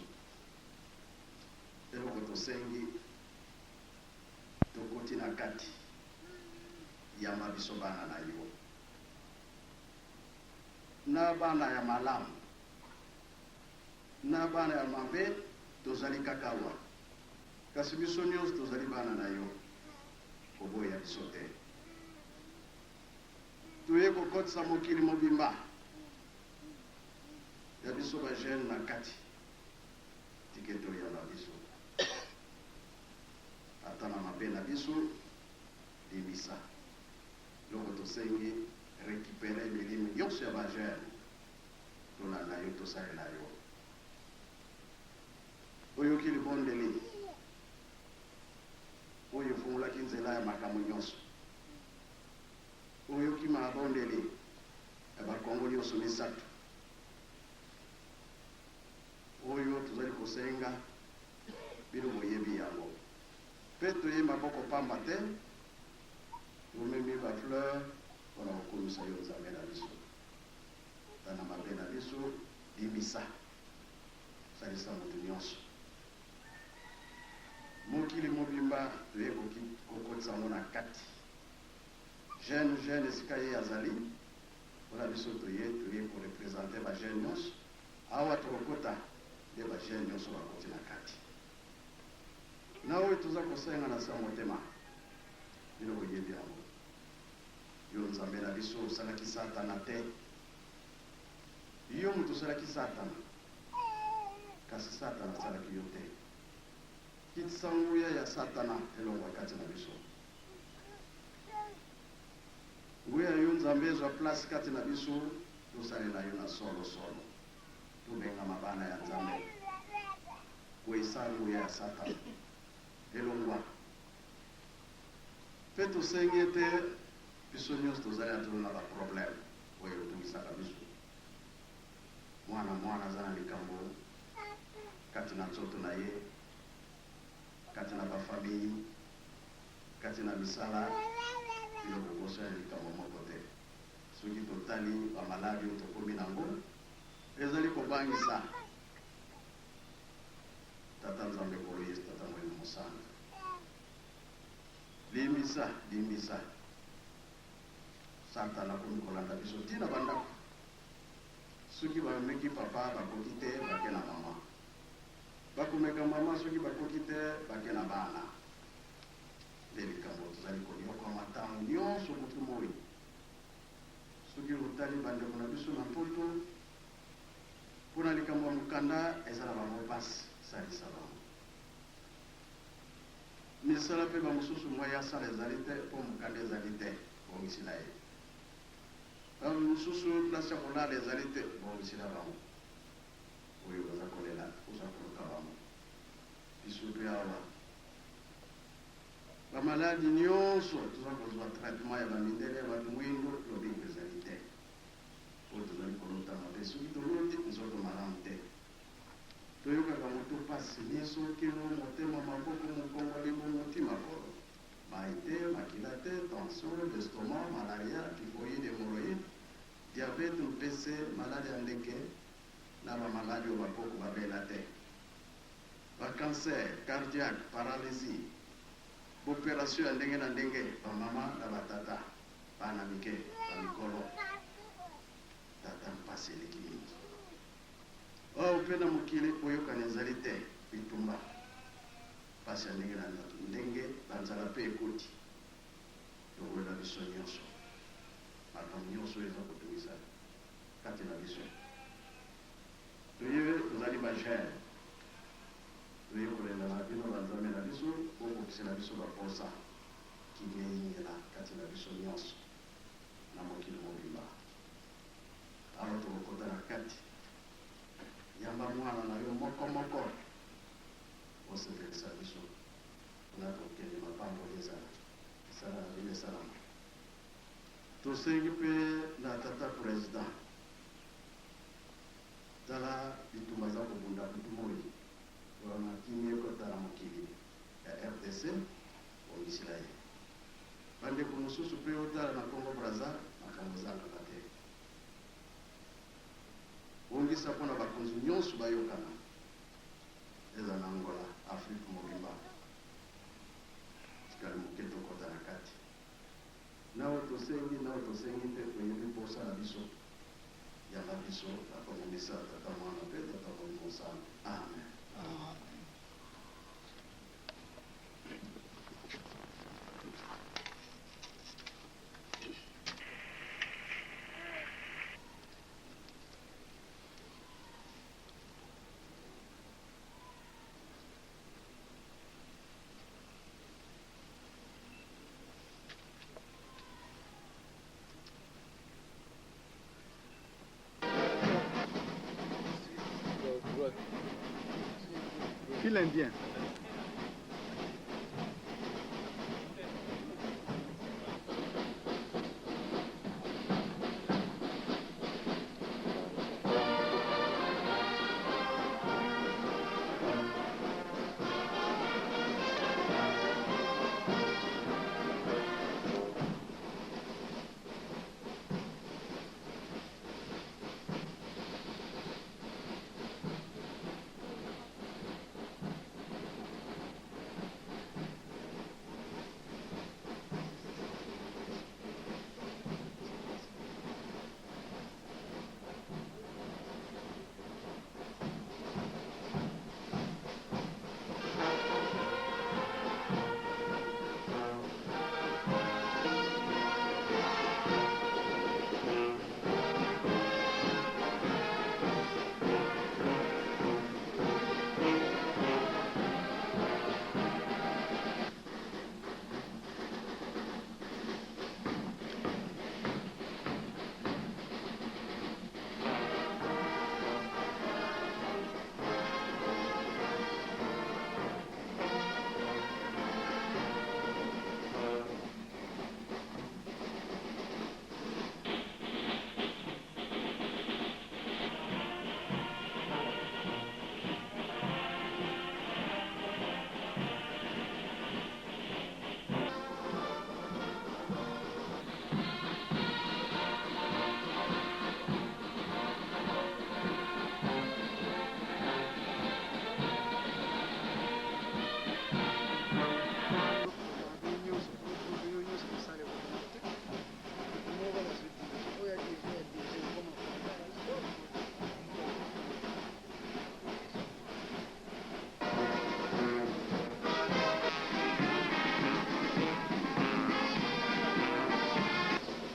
eloko tosengi tokoti na kati yamba biso bana na yo na bana ya malamu na bana ya mabe tozali kaka awa. Kasi biso nyonso tozali bana na yo, koboya biso te. Toye kokotisa mokili mobimba ya biso ba jeunes na kati. Tika ete oyamba biso. Ata na mabe na biso, limbisa. Eloko tosengi, recuperer milimo nyonso ya ba jeunes. Tolanda yo, tosalela yo. Oyoki libondeli oyo efungolaki nzela ya makambo nyonso. Oyoki mabondeli ya ba-Kongo nyonso misatu oyo tozali kosenga bino boyebi yango. Pe toye maboko pamba te, tomemi ba fleurs pona kokumisa yo Nzambe na biso. Ata na mabe na biso, limbisa. Salisa moto nyonso. Mokili mobimba toye kokotisa yango na kati. Jeune jeune esika ye azali, mpona biso toye, toye ko representer ba jeunes nyonso. Awa tokokota nde ba jeunes nyonso bakoti na kati. Na oyo toza kosenga na se ya motema, bino boyebi yango. Yo Nzambe na biso osalaki Satana te. Yo moto osalaki Satana, kasi Satana asalaki yo te. Kitisa nguya ya Satana elongwa kati na biso. Nguya yo Nzambe ezwa place kati na biso, tosalela yo na solo solo. Tobengama bana ya Nzambe. Kweyisa nguya ya Satana elongwa. Pe tosengi ete biso nionso tozali atolo na ba problème oyo etungisaka biso. Mwana mwana aza na likambo kati na nzoto na ye, kati na ba famille, kati na misala, bino bobosani likambo moko te. Soki totali ba maladi oyo tokomi nango, ezali kobangisa. Tata Nzambe Nkolo Yesu Tata Molimo Mosantu, limbisa, limbisa. Satana akomi kolanda biso ti na ba ndako. Soki ba meki papa bakoki te bake na maman. Bakomeka maman soki bakoki te bake na bana. Nde likambo tozali konyokwama tango nionso butu moyi. Soki otali bandeko na biso na mpoto pona likambo ya mokanda eza na bango pasi salisa bango. Misala pe ba mosusu moyen asala ezali te po mokanda ezali te bongisila ye. Ba mosusu place ya kolala ezali te bongisila bango. Oyo baza kolela oza koluka bango. Biso pe awa ba maladi nionso toza kozua traitement ya ba mindele ya batu muindo lobiko ezali te po tozali kolota mabe soki toloti nzoto malamu te. Toyokaka moto pasi, miso, kingo, motema, maboko, mokongo, libumu ti makolo. Mayi te, makila te, tension, l'estomac, malaria, typhoïde, hemorroïde, diabète, mpese, maladi ya ndeke na ba maladi oyo ba koko ba bela te. Ba cancer, cardiaque, paralysie, b'operation ya ndenge na ndenge, ba mama na ba tata, bana mike, ba mikolo. Tata mpasi eleki mingi. Oh, mpe na mokili boyokani ezali te, bitumba, mpasi ya ndenge na ndenge, banzala mpe ekoti. Longolela biso nyonso makambo nyonso oyo eza kotungisa kati na biso. Toye tozali ba jeunes, toye kolela na bino banzambe na biso, bokokisela biso baposa, kimia eyingela kati na biso nyonso na mokili mobimba. Awa tokokota na kati. Yamba mwana na yo moko moko. Osepelisa biso. Kuna tokokende mapamboli ezala. Misala na bino esalama. Tosengi pe na tata president. Tala bitumba aza kobunda butu moyi pona kimia ekota na mokili ya rdc. Bongisela ye. Bandeko mosusu pe otala na Congo Brazza makambo ezangaka te. Bongisa pona bakonzi nionso bayokana ezala na Angola, Afrique mobimba. Etikali moke tokota na kati. Nao tosengi nao tosengi te oyebi posa na biso yamba biso na kombo misa Tata Mwana pe Tata Molimo Santu. Amen. File indien.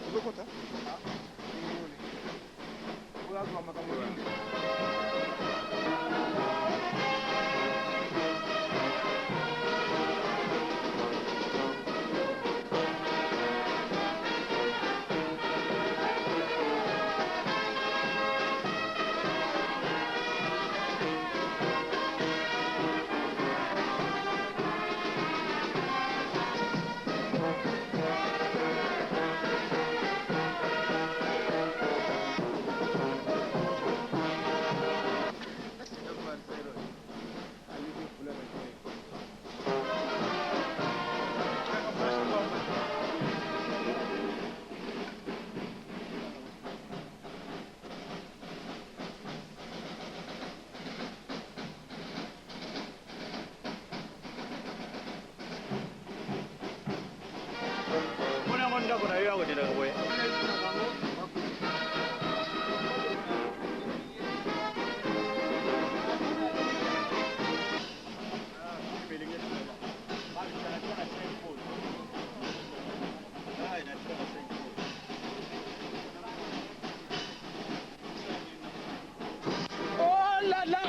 Ozokota? Oyo azwa makambo nini? Mona yango ndako na yo akotendaka boye. Oh là là!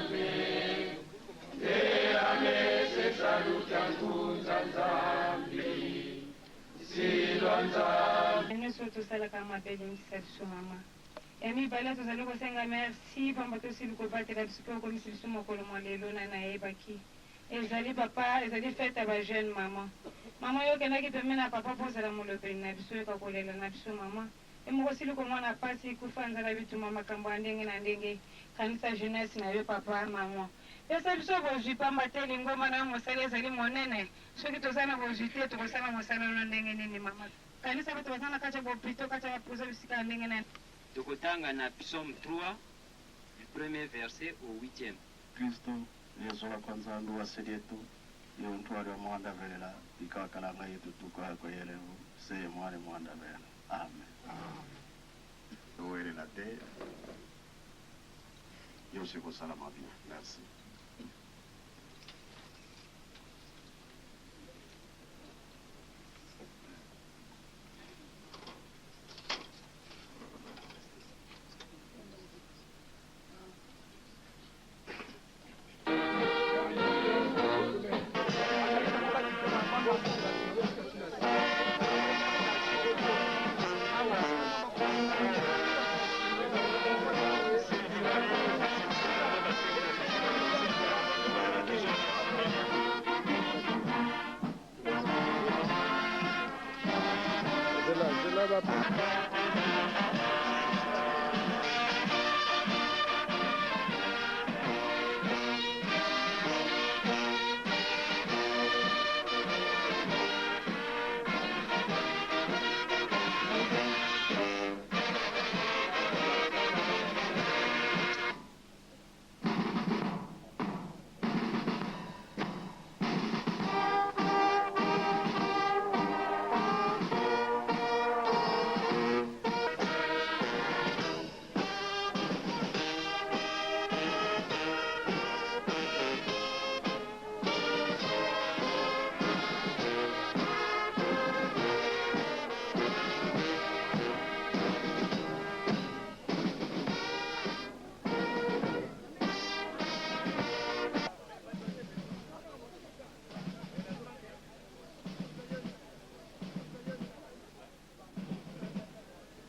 Nzambe nde amesesa lutya nkunza Nzambi silwa Nzambe. Nyonso tosalaka mabe, limbisa biso mama. Ya mibale, tozali kosenga merci pamba tosili kobatela biso mpe okomisi biso mokolo mwa lelo. Na nayebaki ezali papa, ezali fête ya bajeune mama. Mama, yo okendaki pembeni na papa mpo ozala molobeli na biso, oyoka kolela na biso. Mama, ye moko osili komona pasi, kufa, nzala, bituma, makambo ya ndenge na ndenge. Kanisa jeunesse na yo, papa. Mama, pesa biso bozwi, pamba te lingomba na yo, mosala ezali monene. Soki toza na bozwi te, tokosala mosala wana ndenge nini? Mama, kanisa bato baza na kati ya bopito, kati ya baprison, bisika ya ndenge na Tokotanga na Psaume 3, du premier verset au huitième. Kristo yezola kwa Nzambi wa selietu yontwali wa mwanda velela ikakalanga yetu tuko yako yelevu seye mwale mwanda vela. Amen. Towelela te, nyonso ekosalama bien. Merci. Zela, zela ba.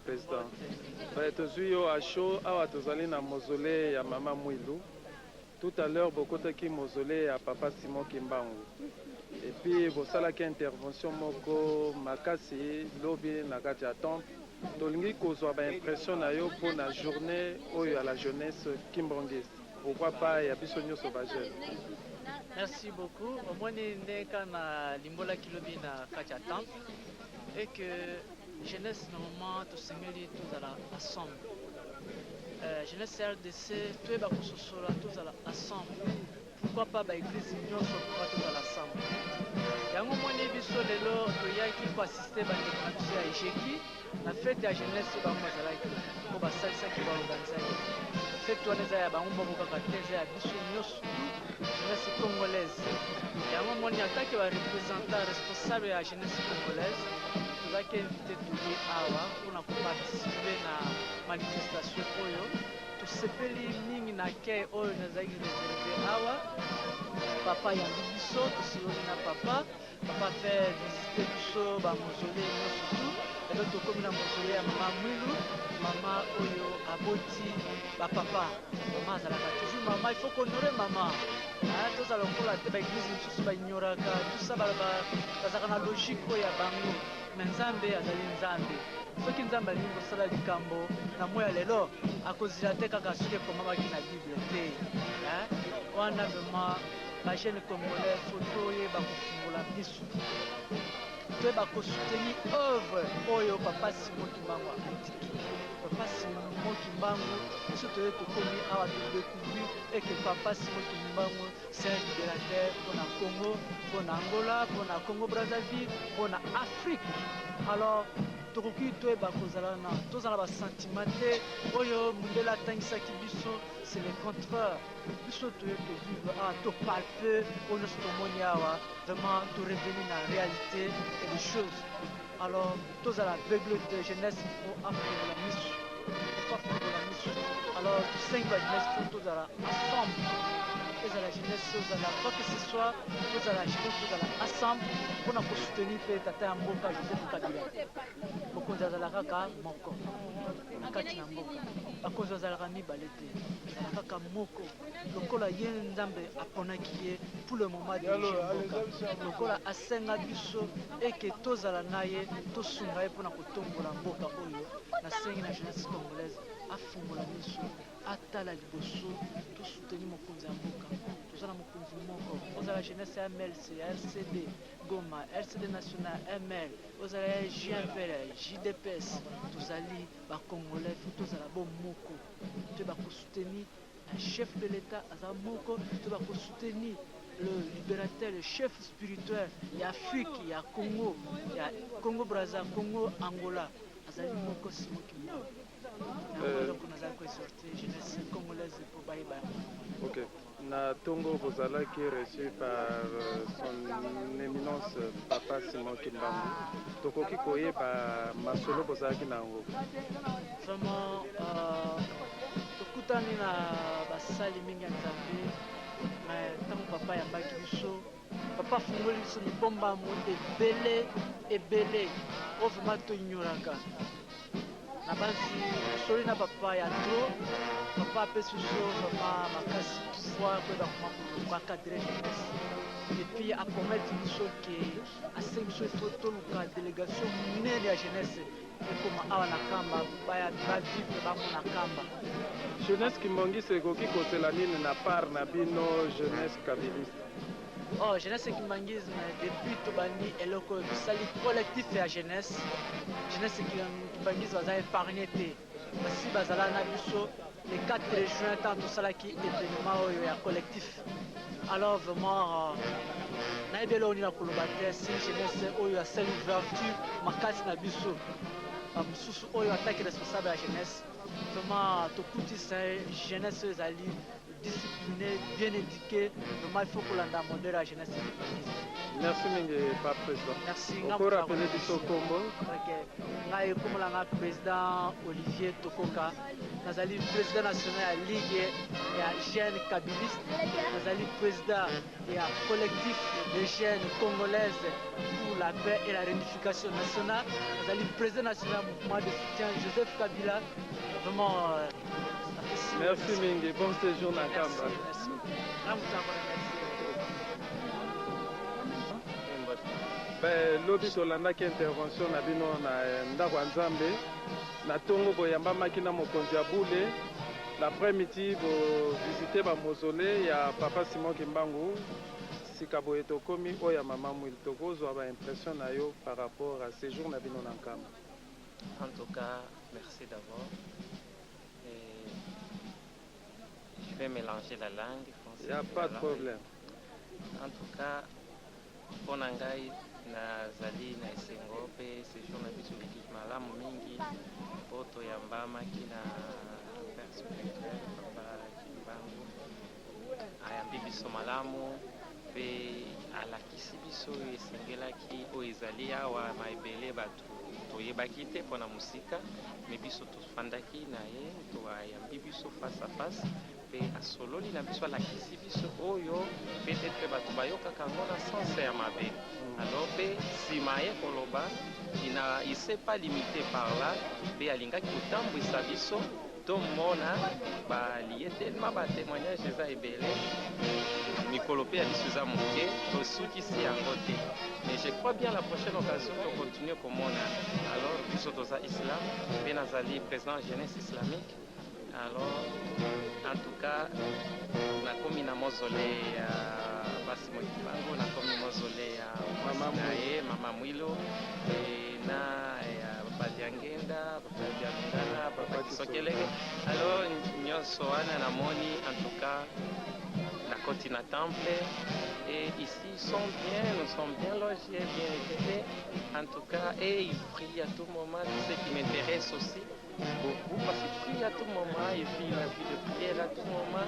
Président, tozwi yo à chaud awa. Tozali na mausolée ya mama Mwilu. Tout à l'heure bokotaki mausolée ya papa Simon Kimbangu et puis bosalaki intervention moko makasi lobi na kati ya temple. Tolingi kozwa baimpression na yo mpo na journée oyo ya la jeunesse kimbanguiste, pourquoi pas ya biso nyonso bajeune. Merci beaucoup. Omoni ndenge kaka na limbolaki lobi na kati ya temple et que jeunesse, normalement tosengeli tozala ensemble. Jeunesse ya RDC, toyeba kososola, tozala ensemble. Pourquoi pas baeglise nyonso? Pourquoi tozala ensemble? Yango moni biso lelo toyaki koassister bandeko na biso ya ejeki na fête ya jeunesse. Bango bazalaki mpo basalisaki, baorganizaki fête wana. Eza ya bango moko kaka te, eza ya biso nyonso, tout jeunesse congolaise. Yango moni atake bareprésentant responsable ya jeunesse congolaise, tozalaki invité, toye awa mpona koparticiper na manifestation oyo. Tosepeli mingi na accueil oyo nazalaki réservé awa. Papa yambi biso, tosiloli na papa. Papa fait visiter biso bamausolée nyonso tu. Lelo tokomi na mausolée ya mama Mwilu, mama oyo aboti bapapa. Mama azalaka toujours mama, il faut kohonorer mama. Tozala lokola te baeglise mosusu baignoraka tout ça, bazalaka na logique oyo ya bango. Mais Nzambe azali Nzambe. Soki Nzambe alingi kosala likambo na moi ya lelo, akozila te kaka soki ekomamaki na Bible te wana. Vraiment, bajeune congolais, faut toyeba kofungola miso, toyeba kosoutenir œuvre oyo papa Simon Kimbangu atiki. Papa Simon Kimbangu, biso toye, tokomi awa, todécouvrir et que papa Simon Kimbangu, c'est un libérateur mpona Congo, mpona Angola, mpona Congo Brazzaville, mpona Afrique. Alors tokoki toyeba kozala na, tozala basentiment te oyo mondele atangisaki biso. C'est le contraire. Biso toye tovivre awa, topalper oyo nyonso tomoni awa. Vraiment, torevenir na réalité et des choses. Alors tozala aveugle te. Jeunesse faut afungola miso, faut afungola miso. Alors tosengi ba jeunesse, faut tozala ensemble. jeunesse ozala quoi que ce soit, tozala jeunesse, tozala ensemble mpona kosoutenir mpe tata ya mboka Joseph Kabila. Mokonzi azala kaka moko na kati na mboka, bakonzi bazalaka mibale te, azala kaka moko. Lokola ye Nzambe aponaki ye pour le moment dirige mboka, lokola asenga biso eke tozala na ye, tosunga ye mpona kotombola mboka oyo. Nasengi na jeunesse congolaise afungola miso, atala liboso, to soutenir mokonzi ya mboka. Toza na mokonzi moko, ozala jeunesse ya MLC, ya RCD Goma, RCD national, ML, ozala ya JMPR, JDPS, tozali ba congolais, faut tozala bo moko, toyeba ko soutenir un chef de l'Etat aza moko, toyeba ko soutenir le libérateur, le chef spirituel ya Afrique, ya Congo, ya Congo Brazza, Congo Angola, azali moko, Simon Kimbangu. Yango eloko nazali ko exhorter jeunesse congolaise mpo bayeba yango. Ok. Na tongo bozalaki reçu par son eminence Papa Simon Kimbangu. Tokoki koyeba masolo bozalaki na yango? Vraiment tokutani na basali mingi ya Nzambe, mais ntango papa ayambaki biso, papa afungoli biso mibombamo ebele ebele oyo vraiment toignoraka. Nabanzi tosoli na papa ya trop, papa apesi biso vraiment makasi, pouvoir koyeba koma koencadrer jeunesse, et puis apromettre biso ke asengi biso ifo toluka délégation monene ya jeunesse ekoma awa na Kamba, baya bavivre bamona Kamba. Jeunesse kimbanguiste ekoki kozela nini na part na bino jeunesse kabiliste? Oh, jeunesse kimbanguisme, depuis tobandi eloko oyo tosali collectif ya jeunesse, jeunesse kimbanguisme baza épargne te. Basi bazala na biso le 4 juin ntango tosalaki événement oyo ya collectif. Alors vraiment nayebi eloko nini na koloba te. Si jeunesse oyo asali ouverture makasi na biso bamosusu oyo ataki responsable ya jeunesse, vraiment tokutisa jeunesse oyo ezali discipliné, bien éduqué. Vraiment il faut kolanda modèle ya jeunesse kimbanguiste. Merci mingi, pa président. Merci. Okorappeler biso kombo? Ok, ngai kombo na président Olivier Tokoka, nazali président national ya ligue ya jeunes kabiliste, nazali président ya collectif des jeunes congolaises pour la paix et la réunification nationale, nazali président national ya mouvement de soutien Joseph Kabila. Vraiment Merci mingi, bon séjour na Nkamba. Merci, merci. Ben, lobi tolandaki intervention na bino na ndako ya Nzambe. Na ntongo boyambamaki na mokonzi ya bule. L'après-midi bovisite bamausolée ya papa Simon Kimbangu. Sika boye tokomi oyo ya mama Mwili, tokozwa baimpression na yo par rapport à séjour na bino na Nkamba? En tout cas, merci d'abord. Et je vais mélanger la langue française Y a et pas la de langue. problème. En tout cas, mpo na ngai nazali na esengo mpe séjour na biso eleki malamu mingi, mpo toyambamaki na père spirituel papa Kimbangu. Ayambi biso malamu mpe alakisi biso oyo esengelaki, oyo ezali awa. Ma ebele bato toyebaki te mpona mosika, me biso tofandaki na ye, toayambi biso face à face mpe asololi na biso, alakisi biso oyo peut-être bato bayokaka yango na sens ya mabe. Alors mpe nsima ye koloba, il s'est pas limité par là, mpe alingaki kotambwisa biso tomona balie tellement batémoignage eza ebele. Mikolo mpe ya biso eza moke, tosukisi yango te, mais je crois bien la prochaine occasion tocontinue komona. Alors biso toza islam mpe nazali président jeunesse islamique. Alors en tout cas, nakomi na mausolée ya basi Kimbangu, nakomi mausolée ya mwasi na ye mama Mwilo na ya papa Diangenda, papa Dialungana, papa Kisokeleke. Alors nyonso wana namoni. En tout cas, nakoti na temple et ici ils sont bien, nous sommes bien logés, bien équipés en tout cas, et ils prient à tout moment, c'est ce qui m'intéresse aussi beaucoup, parce qu'ils prient à tout moment et vit la vie de prière à tout moment.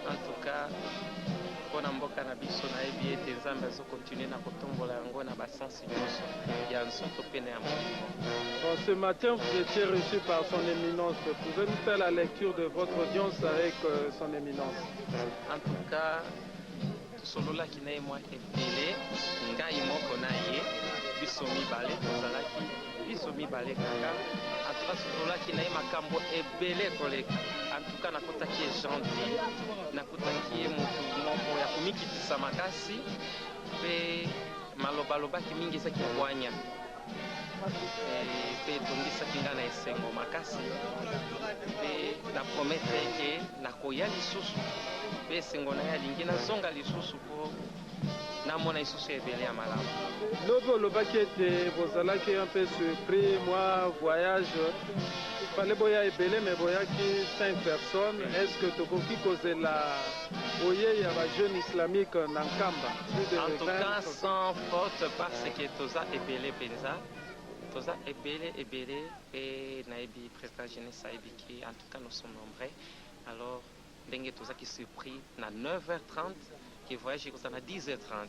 En tout cas, mpona mboka na biso, nayebi ete Nzambe azokontinue na kotombola yango na basensi nyonso ya nzoto mpe na ya molimo. Bon, ce matin, vous étiez reçu par son éminence. Pouvez-nous faire la lecture de votre audience avec son éminence? En tout cas, Tosololaki na ye mwa ebele, ngai moko na ye, biso mibale, tozalaki biso mibale kaka. En tout cas, tosololaki na ye makambo ebele koleka. En tout cas, nakutaki ye gentil, nakutaki ye motu moko ya komikitisa makasi, mpe maloba alobaki mingi ezaki ya bwanya mpe etondisaki ngai na esengo makasi mpe na promettre ye ke nakoya lisusu mpe esengo na ye alingi nazonga lisusu mpo namona lisusu ebele ya malamu. Lobi olobaki ete bozalaki un peu surpris mwa voyage fallait boya ebele mais boyaki 5 personnes. Est ce que tokoki kozela boyei ya ba jeunes islamiques na Nkamba? Plus de En tout 20 cas sans faute parce que toza ebele penza, toza ebele ebele pe nayebi president jeunesse ayebi ke en tout cas nous sommes nombreux alors ndenge tozaki surpris na 9h30 ke voyage ekozala na 10h30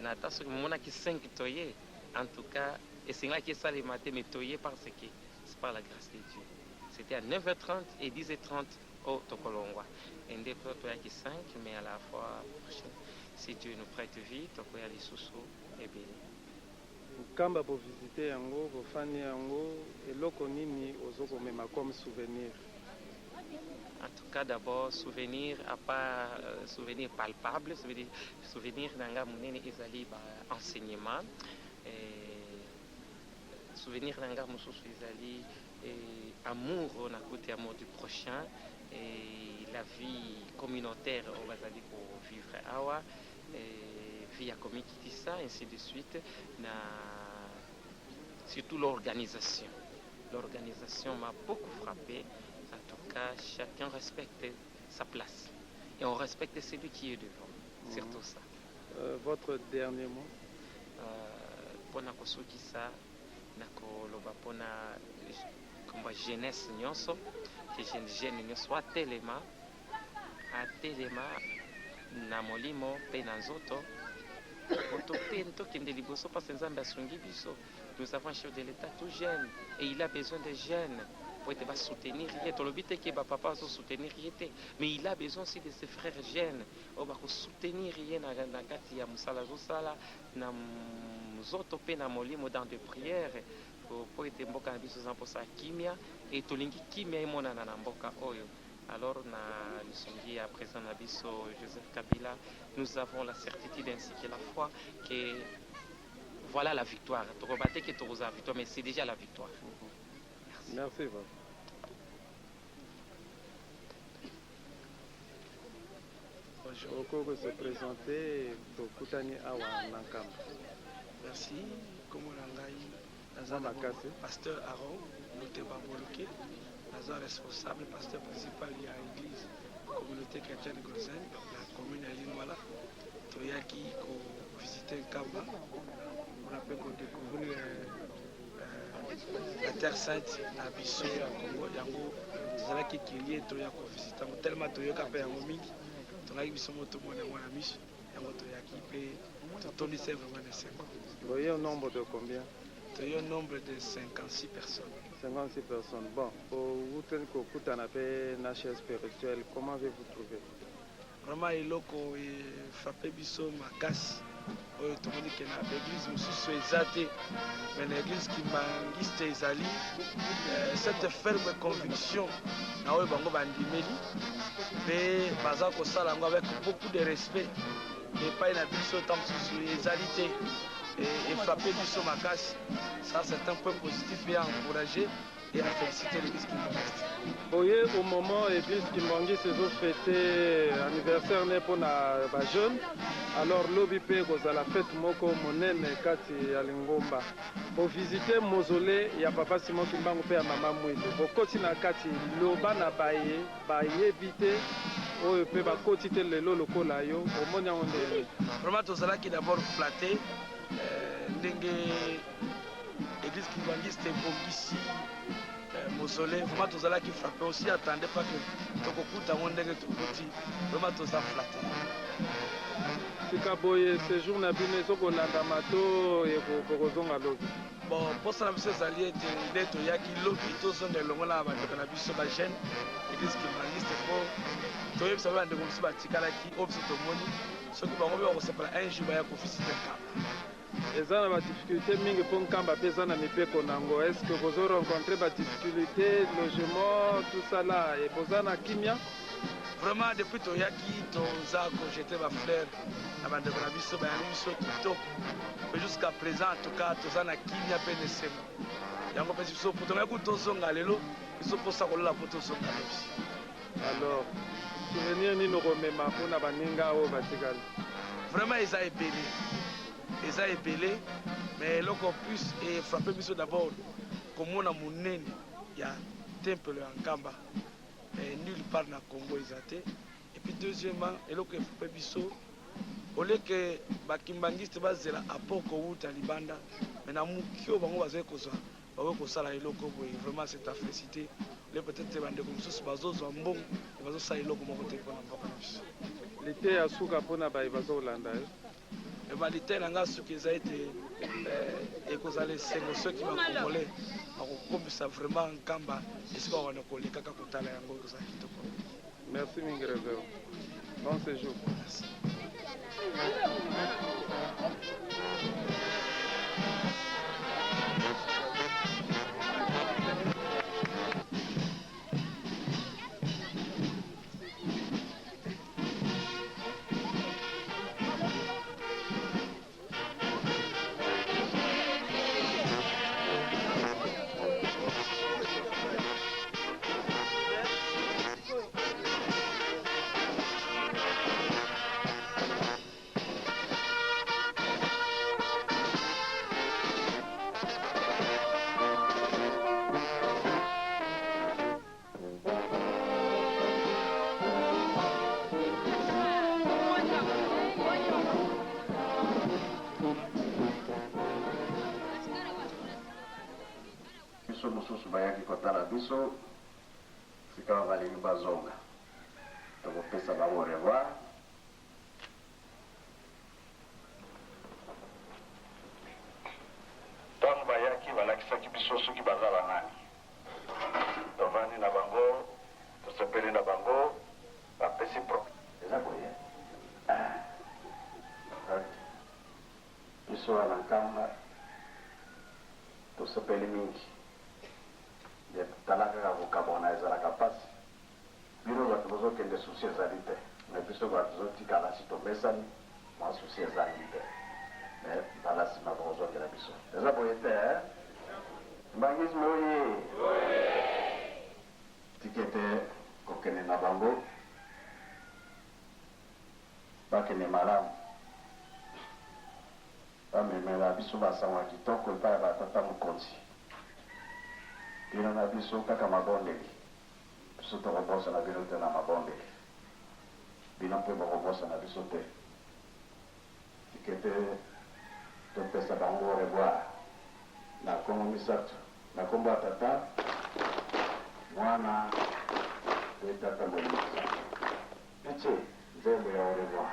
na ata soki momonaki 5 toye en tout cas esengelaki esalema te mais toye parce que c'est par la grâce de Dieu c'était à 9h30 et 10h30 oh tokolongwa et nde po toyaki 5 mais à la fois prochaine si Dieu nous prête vie tokoya lisusu ebele. Nkamba bo visite yango bofandi yango eloko nini ozo komema comme souvenir? En tout cas d'abord souvenir à part souvenir palpable souvenir na nga munene ezali ba enseignement souvenir na nga mosusu ezali amour oyo nakuti amour du prochain et la vie communautaire oyo bazali ko vivre awa vie ya komikitisa ainsi de suite na surtout l'organisation L'organisation m'a beaucoup frappé en tout cas chacun respecte sa place et on respecte celui qui est devant surtout ça. Votre dernier mot? Pona kosukisa nakoloba pona kombo ya jeunesse nionso que jeune nionso atelema atelema na molimo pe na nzoto po tokende liboso parce Nzambe asungi biso. Nous avons un chef de l'etat tout jeune et il a besoin des jeunes po ete ba soutenir ye. Tolobi te ke ba papa bazo soutenir ye te, mais il a besoin aussi de ses frères jeunes oyo bako soutenir ye na na kati ya mosala azosala na nzoto pe na molimo dans de prières po ete mboka na biso eza na mposa ya kimia et tolingi kimia emonana na mboka oyo. Alors na lisungi ya president na biso Joseph Kabila, nous avons la certitude ainsi que la foi que Voilà la victoire. Tokoloba te que tokozala victoire mais c'est déjà la victoire. Merci. Merci papa. Bonjour. Okoki ko se presenter tokutani awa na Nkamba. Merci. Kombo na ngai naza makasi pasteur Aaron Luteba Boloke. Naza responsable pasteur principal ya église communauté chrétienne Gozen na commune ya Lingwala. Toyaki ko visiter Nkamba pona pe ko decouvrir la terre sainte na biso ya Congo. Yango tozalaki curieux toya ko visiter yango tellement toyoka pe yango mingi, tolingaki biso moko tomona yango na miso, yango toyaki pe totondisi vraiment na esengo. Boye au nombre de combien? Toye au nombre de 56 personnes. 56 personnes. Bon, bowuteli kokutana pe na chef spirituel, comment avez-vous trouvé? Vraiment eloko e frapper biso makasi oyo tomoni ke na ba eglise mosusu eza te mais na eglise kimbanguiste ezali cette ferme conviction na oyo bango bandimeli pe baza kosala yango avec beaucoup de respect epai na biso ntango mosusu ezali te e frapper biso makasi ça c'est un point positif et à encourager et à feliciter l'église kimbanguiste. Boye au moment eglise kimbanguiste ezo fete anniversaire ne pona ba jeunes alors lobi pe ekozala fete moko monene kati ya lingomba. Bo visiter mausolee ya papa Simon Kimbangu pe ya mama Muilu. Bokoti na kati loba na baye bayebi te oyo pe bakoti te lelo lokola yo omoni yango ndenge nini? Vraiment tozalaki d'abord flatte ndenge Eglise kimbanguiste ebongisi mausolee vraiment tozalaki frappe on s'y attendait pas que tokokuta yango ndenge tokuti vraiment toza flatte. Sika boye sejour na bino ezo kolandama to bokozonga lobi? Bon, mposa na biso ezali ete nde toyaki lobi tozonga elongo na bandeko na biso bajeune église kimbanguiste mpo toyebisa mpe bandeko mosusu batikalaki oyo biso tomoni, soki bango mpe bakosepela un jour baya kovisite Nkamba. Eza na badifficulté mingi mpo Nkamba mpe eza na mibeko na yango. Est ce que bozo rencontre badifficulté, logement, tout ça là, e boza na kimia? Vraiment, depuis toyaki toza kojeter bafleur na bandeko na biso, bayambi biso kitoko mpe jusqu'à présent en tout cas toza na kimia mpe na esengo. Yango mpe biso po tongaki kutu tozonga lelo, biso mposa kolala mpo tozonga lobi. Alors, souvenir nini okomema mpona baninga oyo batikali? Vraiment eza ebele, eza ebele, mais eloko plus efrappe biso d'abord komona monene ya tempelo ya Nkamba, nulle part na Congo eza te. Et puis deuxièmement, eloko efrappe biso, au lieu que bakimbangiste bazela apport kowuta libanda, mais na moki oyo bango bazali kozwa, bakoki kosala eloko boye. Vraiment c'est à féliciter. Le peut-être bandeko mosusu bazozwa mbongo, bazosala eloko moko te mpona mboka na biso. Lite ya suka mpona baye bazolanda yo? Lite na nga suki eza ete ekozala esengo soki bakongolais bakokomisa vraiment Nkamba esika bakona kolekaka kotala yango, ekozala kitoko. Merci mingi, révérend. Bon séjour. Merci. Biso mosusu bayaki kotala biso, sika balingi bazonga, tokopesa bango au revoir. Ntango bayaki, balakisaki biso soki baza banani. Tovandi na bango, tosepeli na bango, bapesi pro eza boye. Biso wana Nkamba tosepeli mingi. Tala kaka kokabwana ezalaka mpasi. Bino bato bozokende, souci ezali te, mais biso bato tozotikala, si tomesani, mwa souci ezangi te, mais mbala nsima bokozongela biso. Eza boye te? Kimbanguisme oye! Tika ete kokende na bango bakende malamu, bamemela biso basango ya kitoko epai ya batata mokonzi. Bino na biso kaka mabondeli. Biso tokobosana bino te na mabondeli, bino mpe bokobosana biso te. Tika ete topesa bango au revoir na kombo misato, na kombo ya Tata, Mwana mpe Tata Molimo Santu. Pitie, nzembo ya au revoir.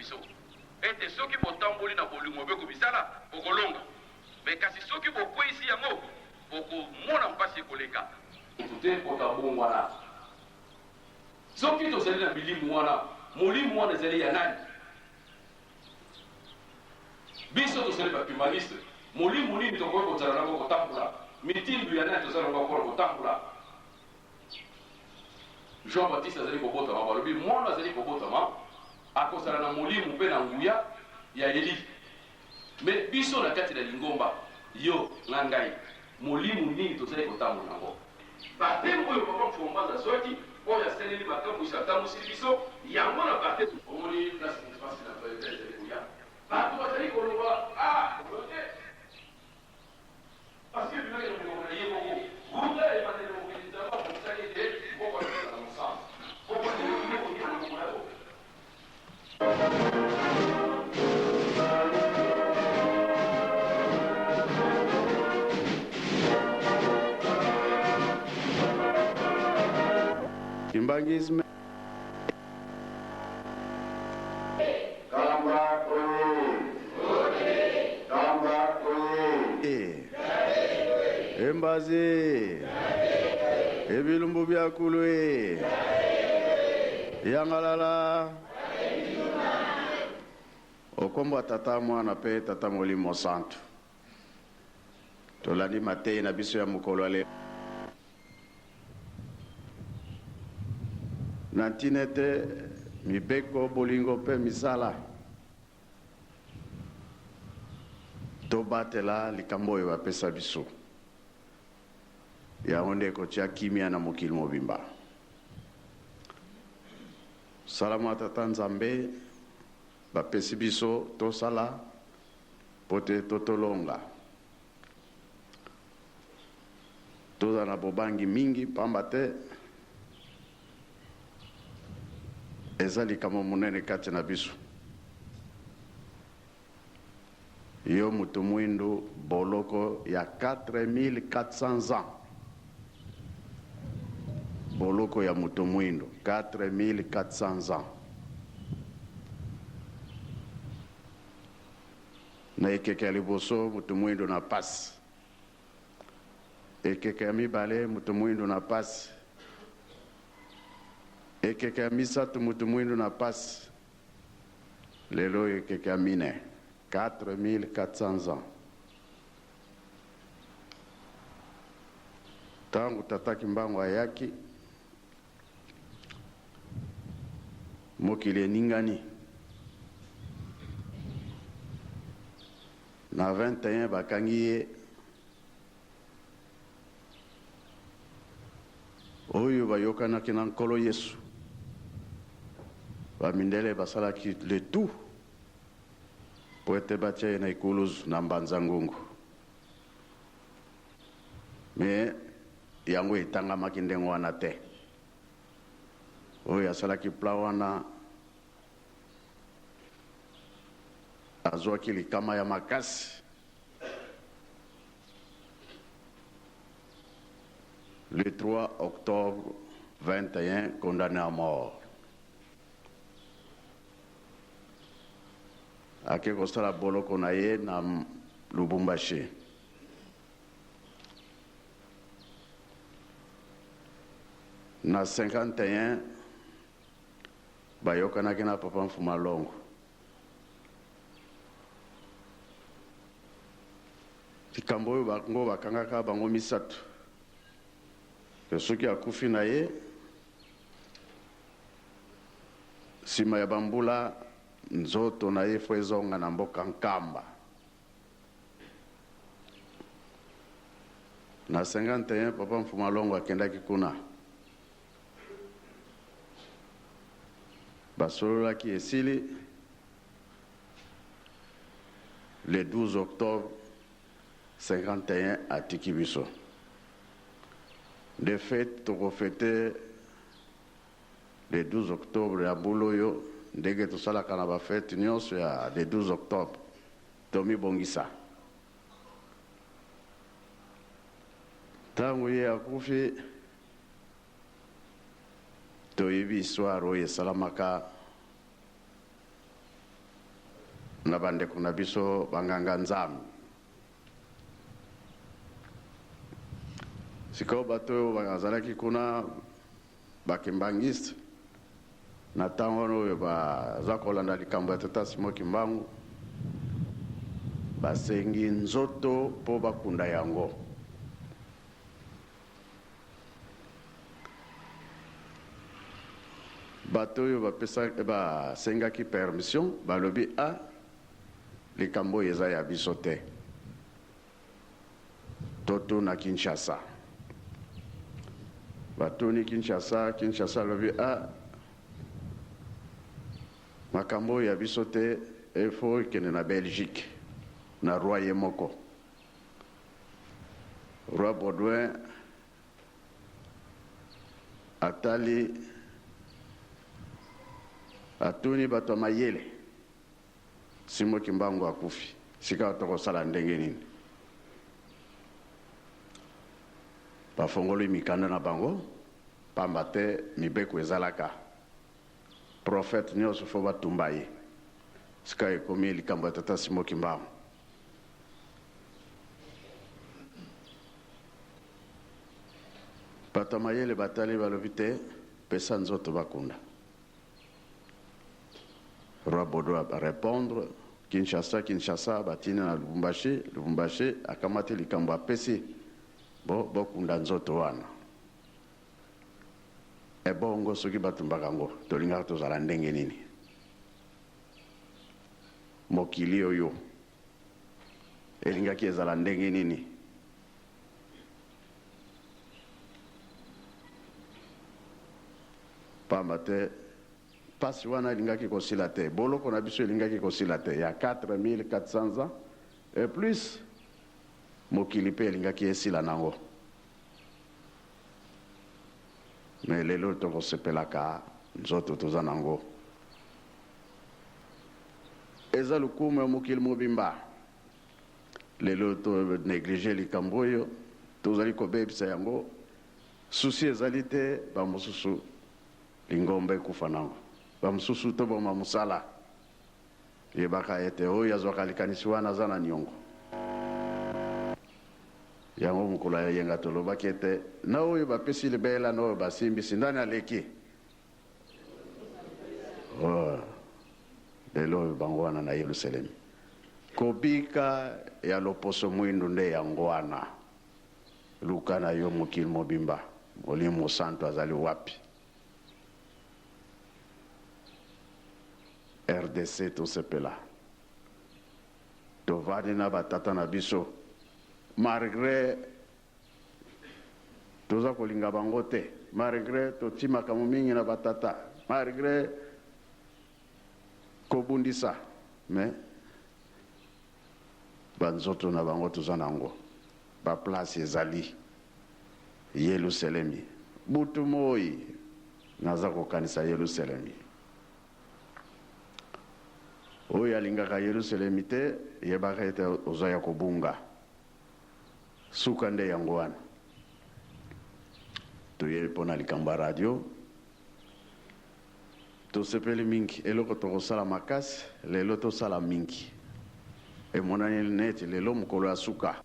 biso ete soki botamboli na bolingo mpe kobisala, bokolonga. Mais kasi soki bokweyisi yango, bokomona mpasi ekoleka. Mutu te mpo tabongwana. Soki tozali na milimu wana, molimo wana ezali ya nani? Biso tozali ba kimbanguiste, molimo nini tokoki kozala nango kotambola? Mitindo ya nani toza nango mpona kotambola? Jean Baptiste azali kobotama, balobi mwana azali kobotama akozala na molimo mpe na nguya ya Eli. Mais biso na kati na lingomba, yo na ngai, molimo nini tozali kotambola nango? Bapteme oyo Papa Mfumua azwaki, oyo asaleli makamwisi atambwisili biso yango na bapteme. Omoni place pasi na toilette ezali koya, bato bazali koloba ah te. Parce que ebimaki na monoko na ye moko wuta ebandeli ya mokili, Nzambe abongisaki ete moko akozala mosantu. Bongo lelo yo oye kolongola yango? Kimbanguisme. Kamba oye! Kamba oye! Embazi! Ebilumbu bya kulu e! Yangalala! Okombwa Tata Mwana pe Tata Molimo Santu. Tolandi mateyi na biso ya mokolo ya lelo. Na ntina ete mibeko, bolingo mpe misala tobatela likambo oyo bapesa biso, yango nde ekotia kimia na mokili mobimba. Mosala mwa Tata Nzambe bapesi biso tosala mpo te totolonga. Tozala na bobangi mingi pamba te eza likambo monene kati na biso. Yo moto mwindu boloko ya 4400 ans, boloko ya moto mwindu 4400 ans. Na ekeke ya liboso moto mwindu na pasi. Ekeke ya mibale moto mwindu na pasi. Ekeke ya misato moto mwindu na pasi. Lelo oyo ekeke ya mine 4400 ans. Tango tata Kimbangu ayaki, mokili eningani. Na 21 bakangi ye oyo bayokanaki na Nkolo Yesu. Ba mindele basalaki le tout po ete batia ye na ekuluzu na Mbanza Ngungu. Mais yango etangamaki ndenge wana te. Oyo asalaki plan wana Azwaki likama ya makasi. Le 3 octobre 21, condamné à mort. Ake kosala boloko na ye na Lubumbashi. Na 51 Bayokanaki na Papa Mfuma Longo. Likambo oyo bango bakangaka bango misatu ke soki akufi na ye sima ya bambula nzoto na ye fo ezonga na mboka Nkamba. Na 51 Papa Mfuma Longo akendaki kuna. Basololaki esili le 12 octobre 51 atiki biso. Nde fete toko fete le 12 octobre ya mbula oyo ndenge tosalaka na ba fete nionso ya le 12 octobre. Tomibongisa. Tango ye akufi Toyebi histoire oyo esalamaka. Na bandeko na biso banganga Nzambe. Sikoyo bato oyo bazalaki kuna ba kimbanguiste na ntango wana oyo baza kolanda likambo ya tata Simon Kimbangu, basengi nzoto mpo bakunda yango. Bato oyo basengaki permission balobi a likambo oyo eza ya biso te, totuna Kinshasa. Batuni Kinshasa, Kinshasa alobi a makambo oyo ya biso te, efo ekende na Belgique na roi ye moko. Roi Baudouin atali, atuni bato ya mayele, Simon Kimbangu akufi, sikawa tokosala ndenge nini? Bafongoli mikanda na bango, pamba te mibeko ezalaka, prophète nionso faut batumba ye. Sikawa ekomi likambo ya tata Simon Kimbangu. Bato ya mayele batali balobi te, pesa nzoto bakunda. Roi Baudouin a repondre, Kinshasa, Kinshasa, batindi na Lubumbashi, Lubumbashi akamati likambo apesi, bo bokunda nzoto wana. Ebongo soki batumbaka yango, tolingaka tozala ndenge nini? Mokili oyo elingaki ezala ndenge nini? Pamba te pasi wana elingaki kosila te, boloko na biso elingaki kosila te ya 4400 ans et plus, mokili pe elingaki esila nango. Mais lelo tokosepelaka nzoto toza nango. Eza lokumu ya mokili mobimba. Lelo to negliger likambo oyo, tozali kobebisa yango. Souci ezali te, ba mosusu lingomba ekufa nango, ba mosusu toboma mosala. Yebaka ete oyo azwaka likanisi wana aza na niongo. Yango mokolo ya eyenga tolobaki ete na oyo bapesi libela na oyo basimbisi nani aleki? Oh, lelo oyo bango wana na Yelusalemi. Kobika ya loposo mwindu nde yango wana. Luka na yo mokili mobimba, Molimo Mosantu azali wapi? Rdc tosepela tovandi na ba tata na biso malgre toza kolinga bango te malgre toti makambo mingi na ba tata malgre kobundisa mais ba nzoto na bango toza na yango ba place ezali Yeluselemi butu moyi naza kokanisa Yeluselemi oyo alingaka Yeluselemi te yebaka ete oza ya kobunga suka nde yango wana toye pona likambo ya radio Tosepeli mingi eloko tokosala makasi lelo tosala mingi emonani neti lelo mokolo ya suka.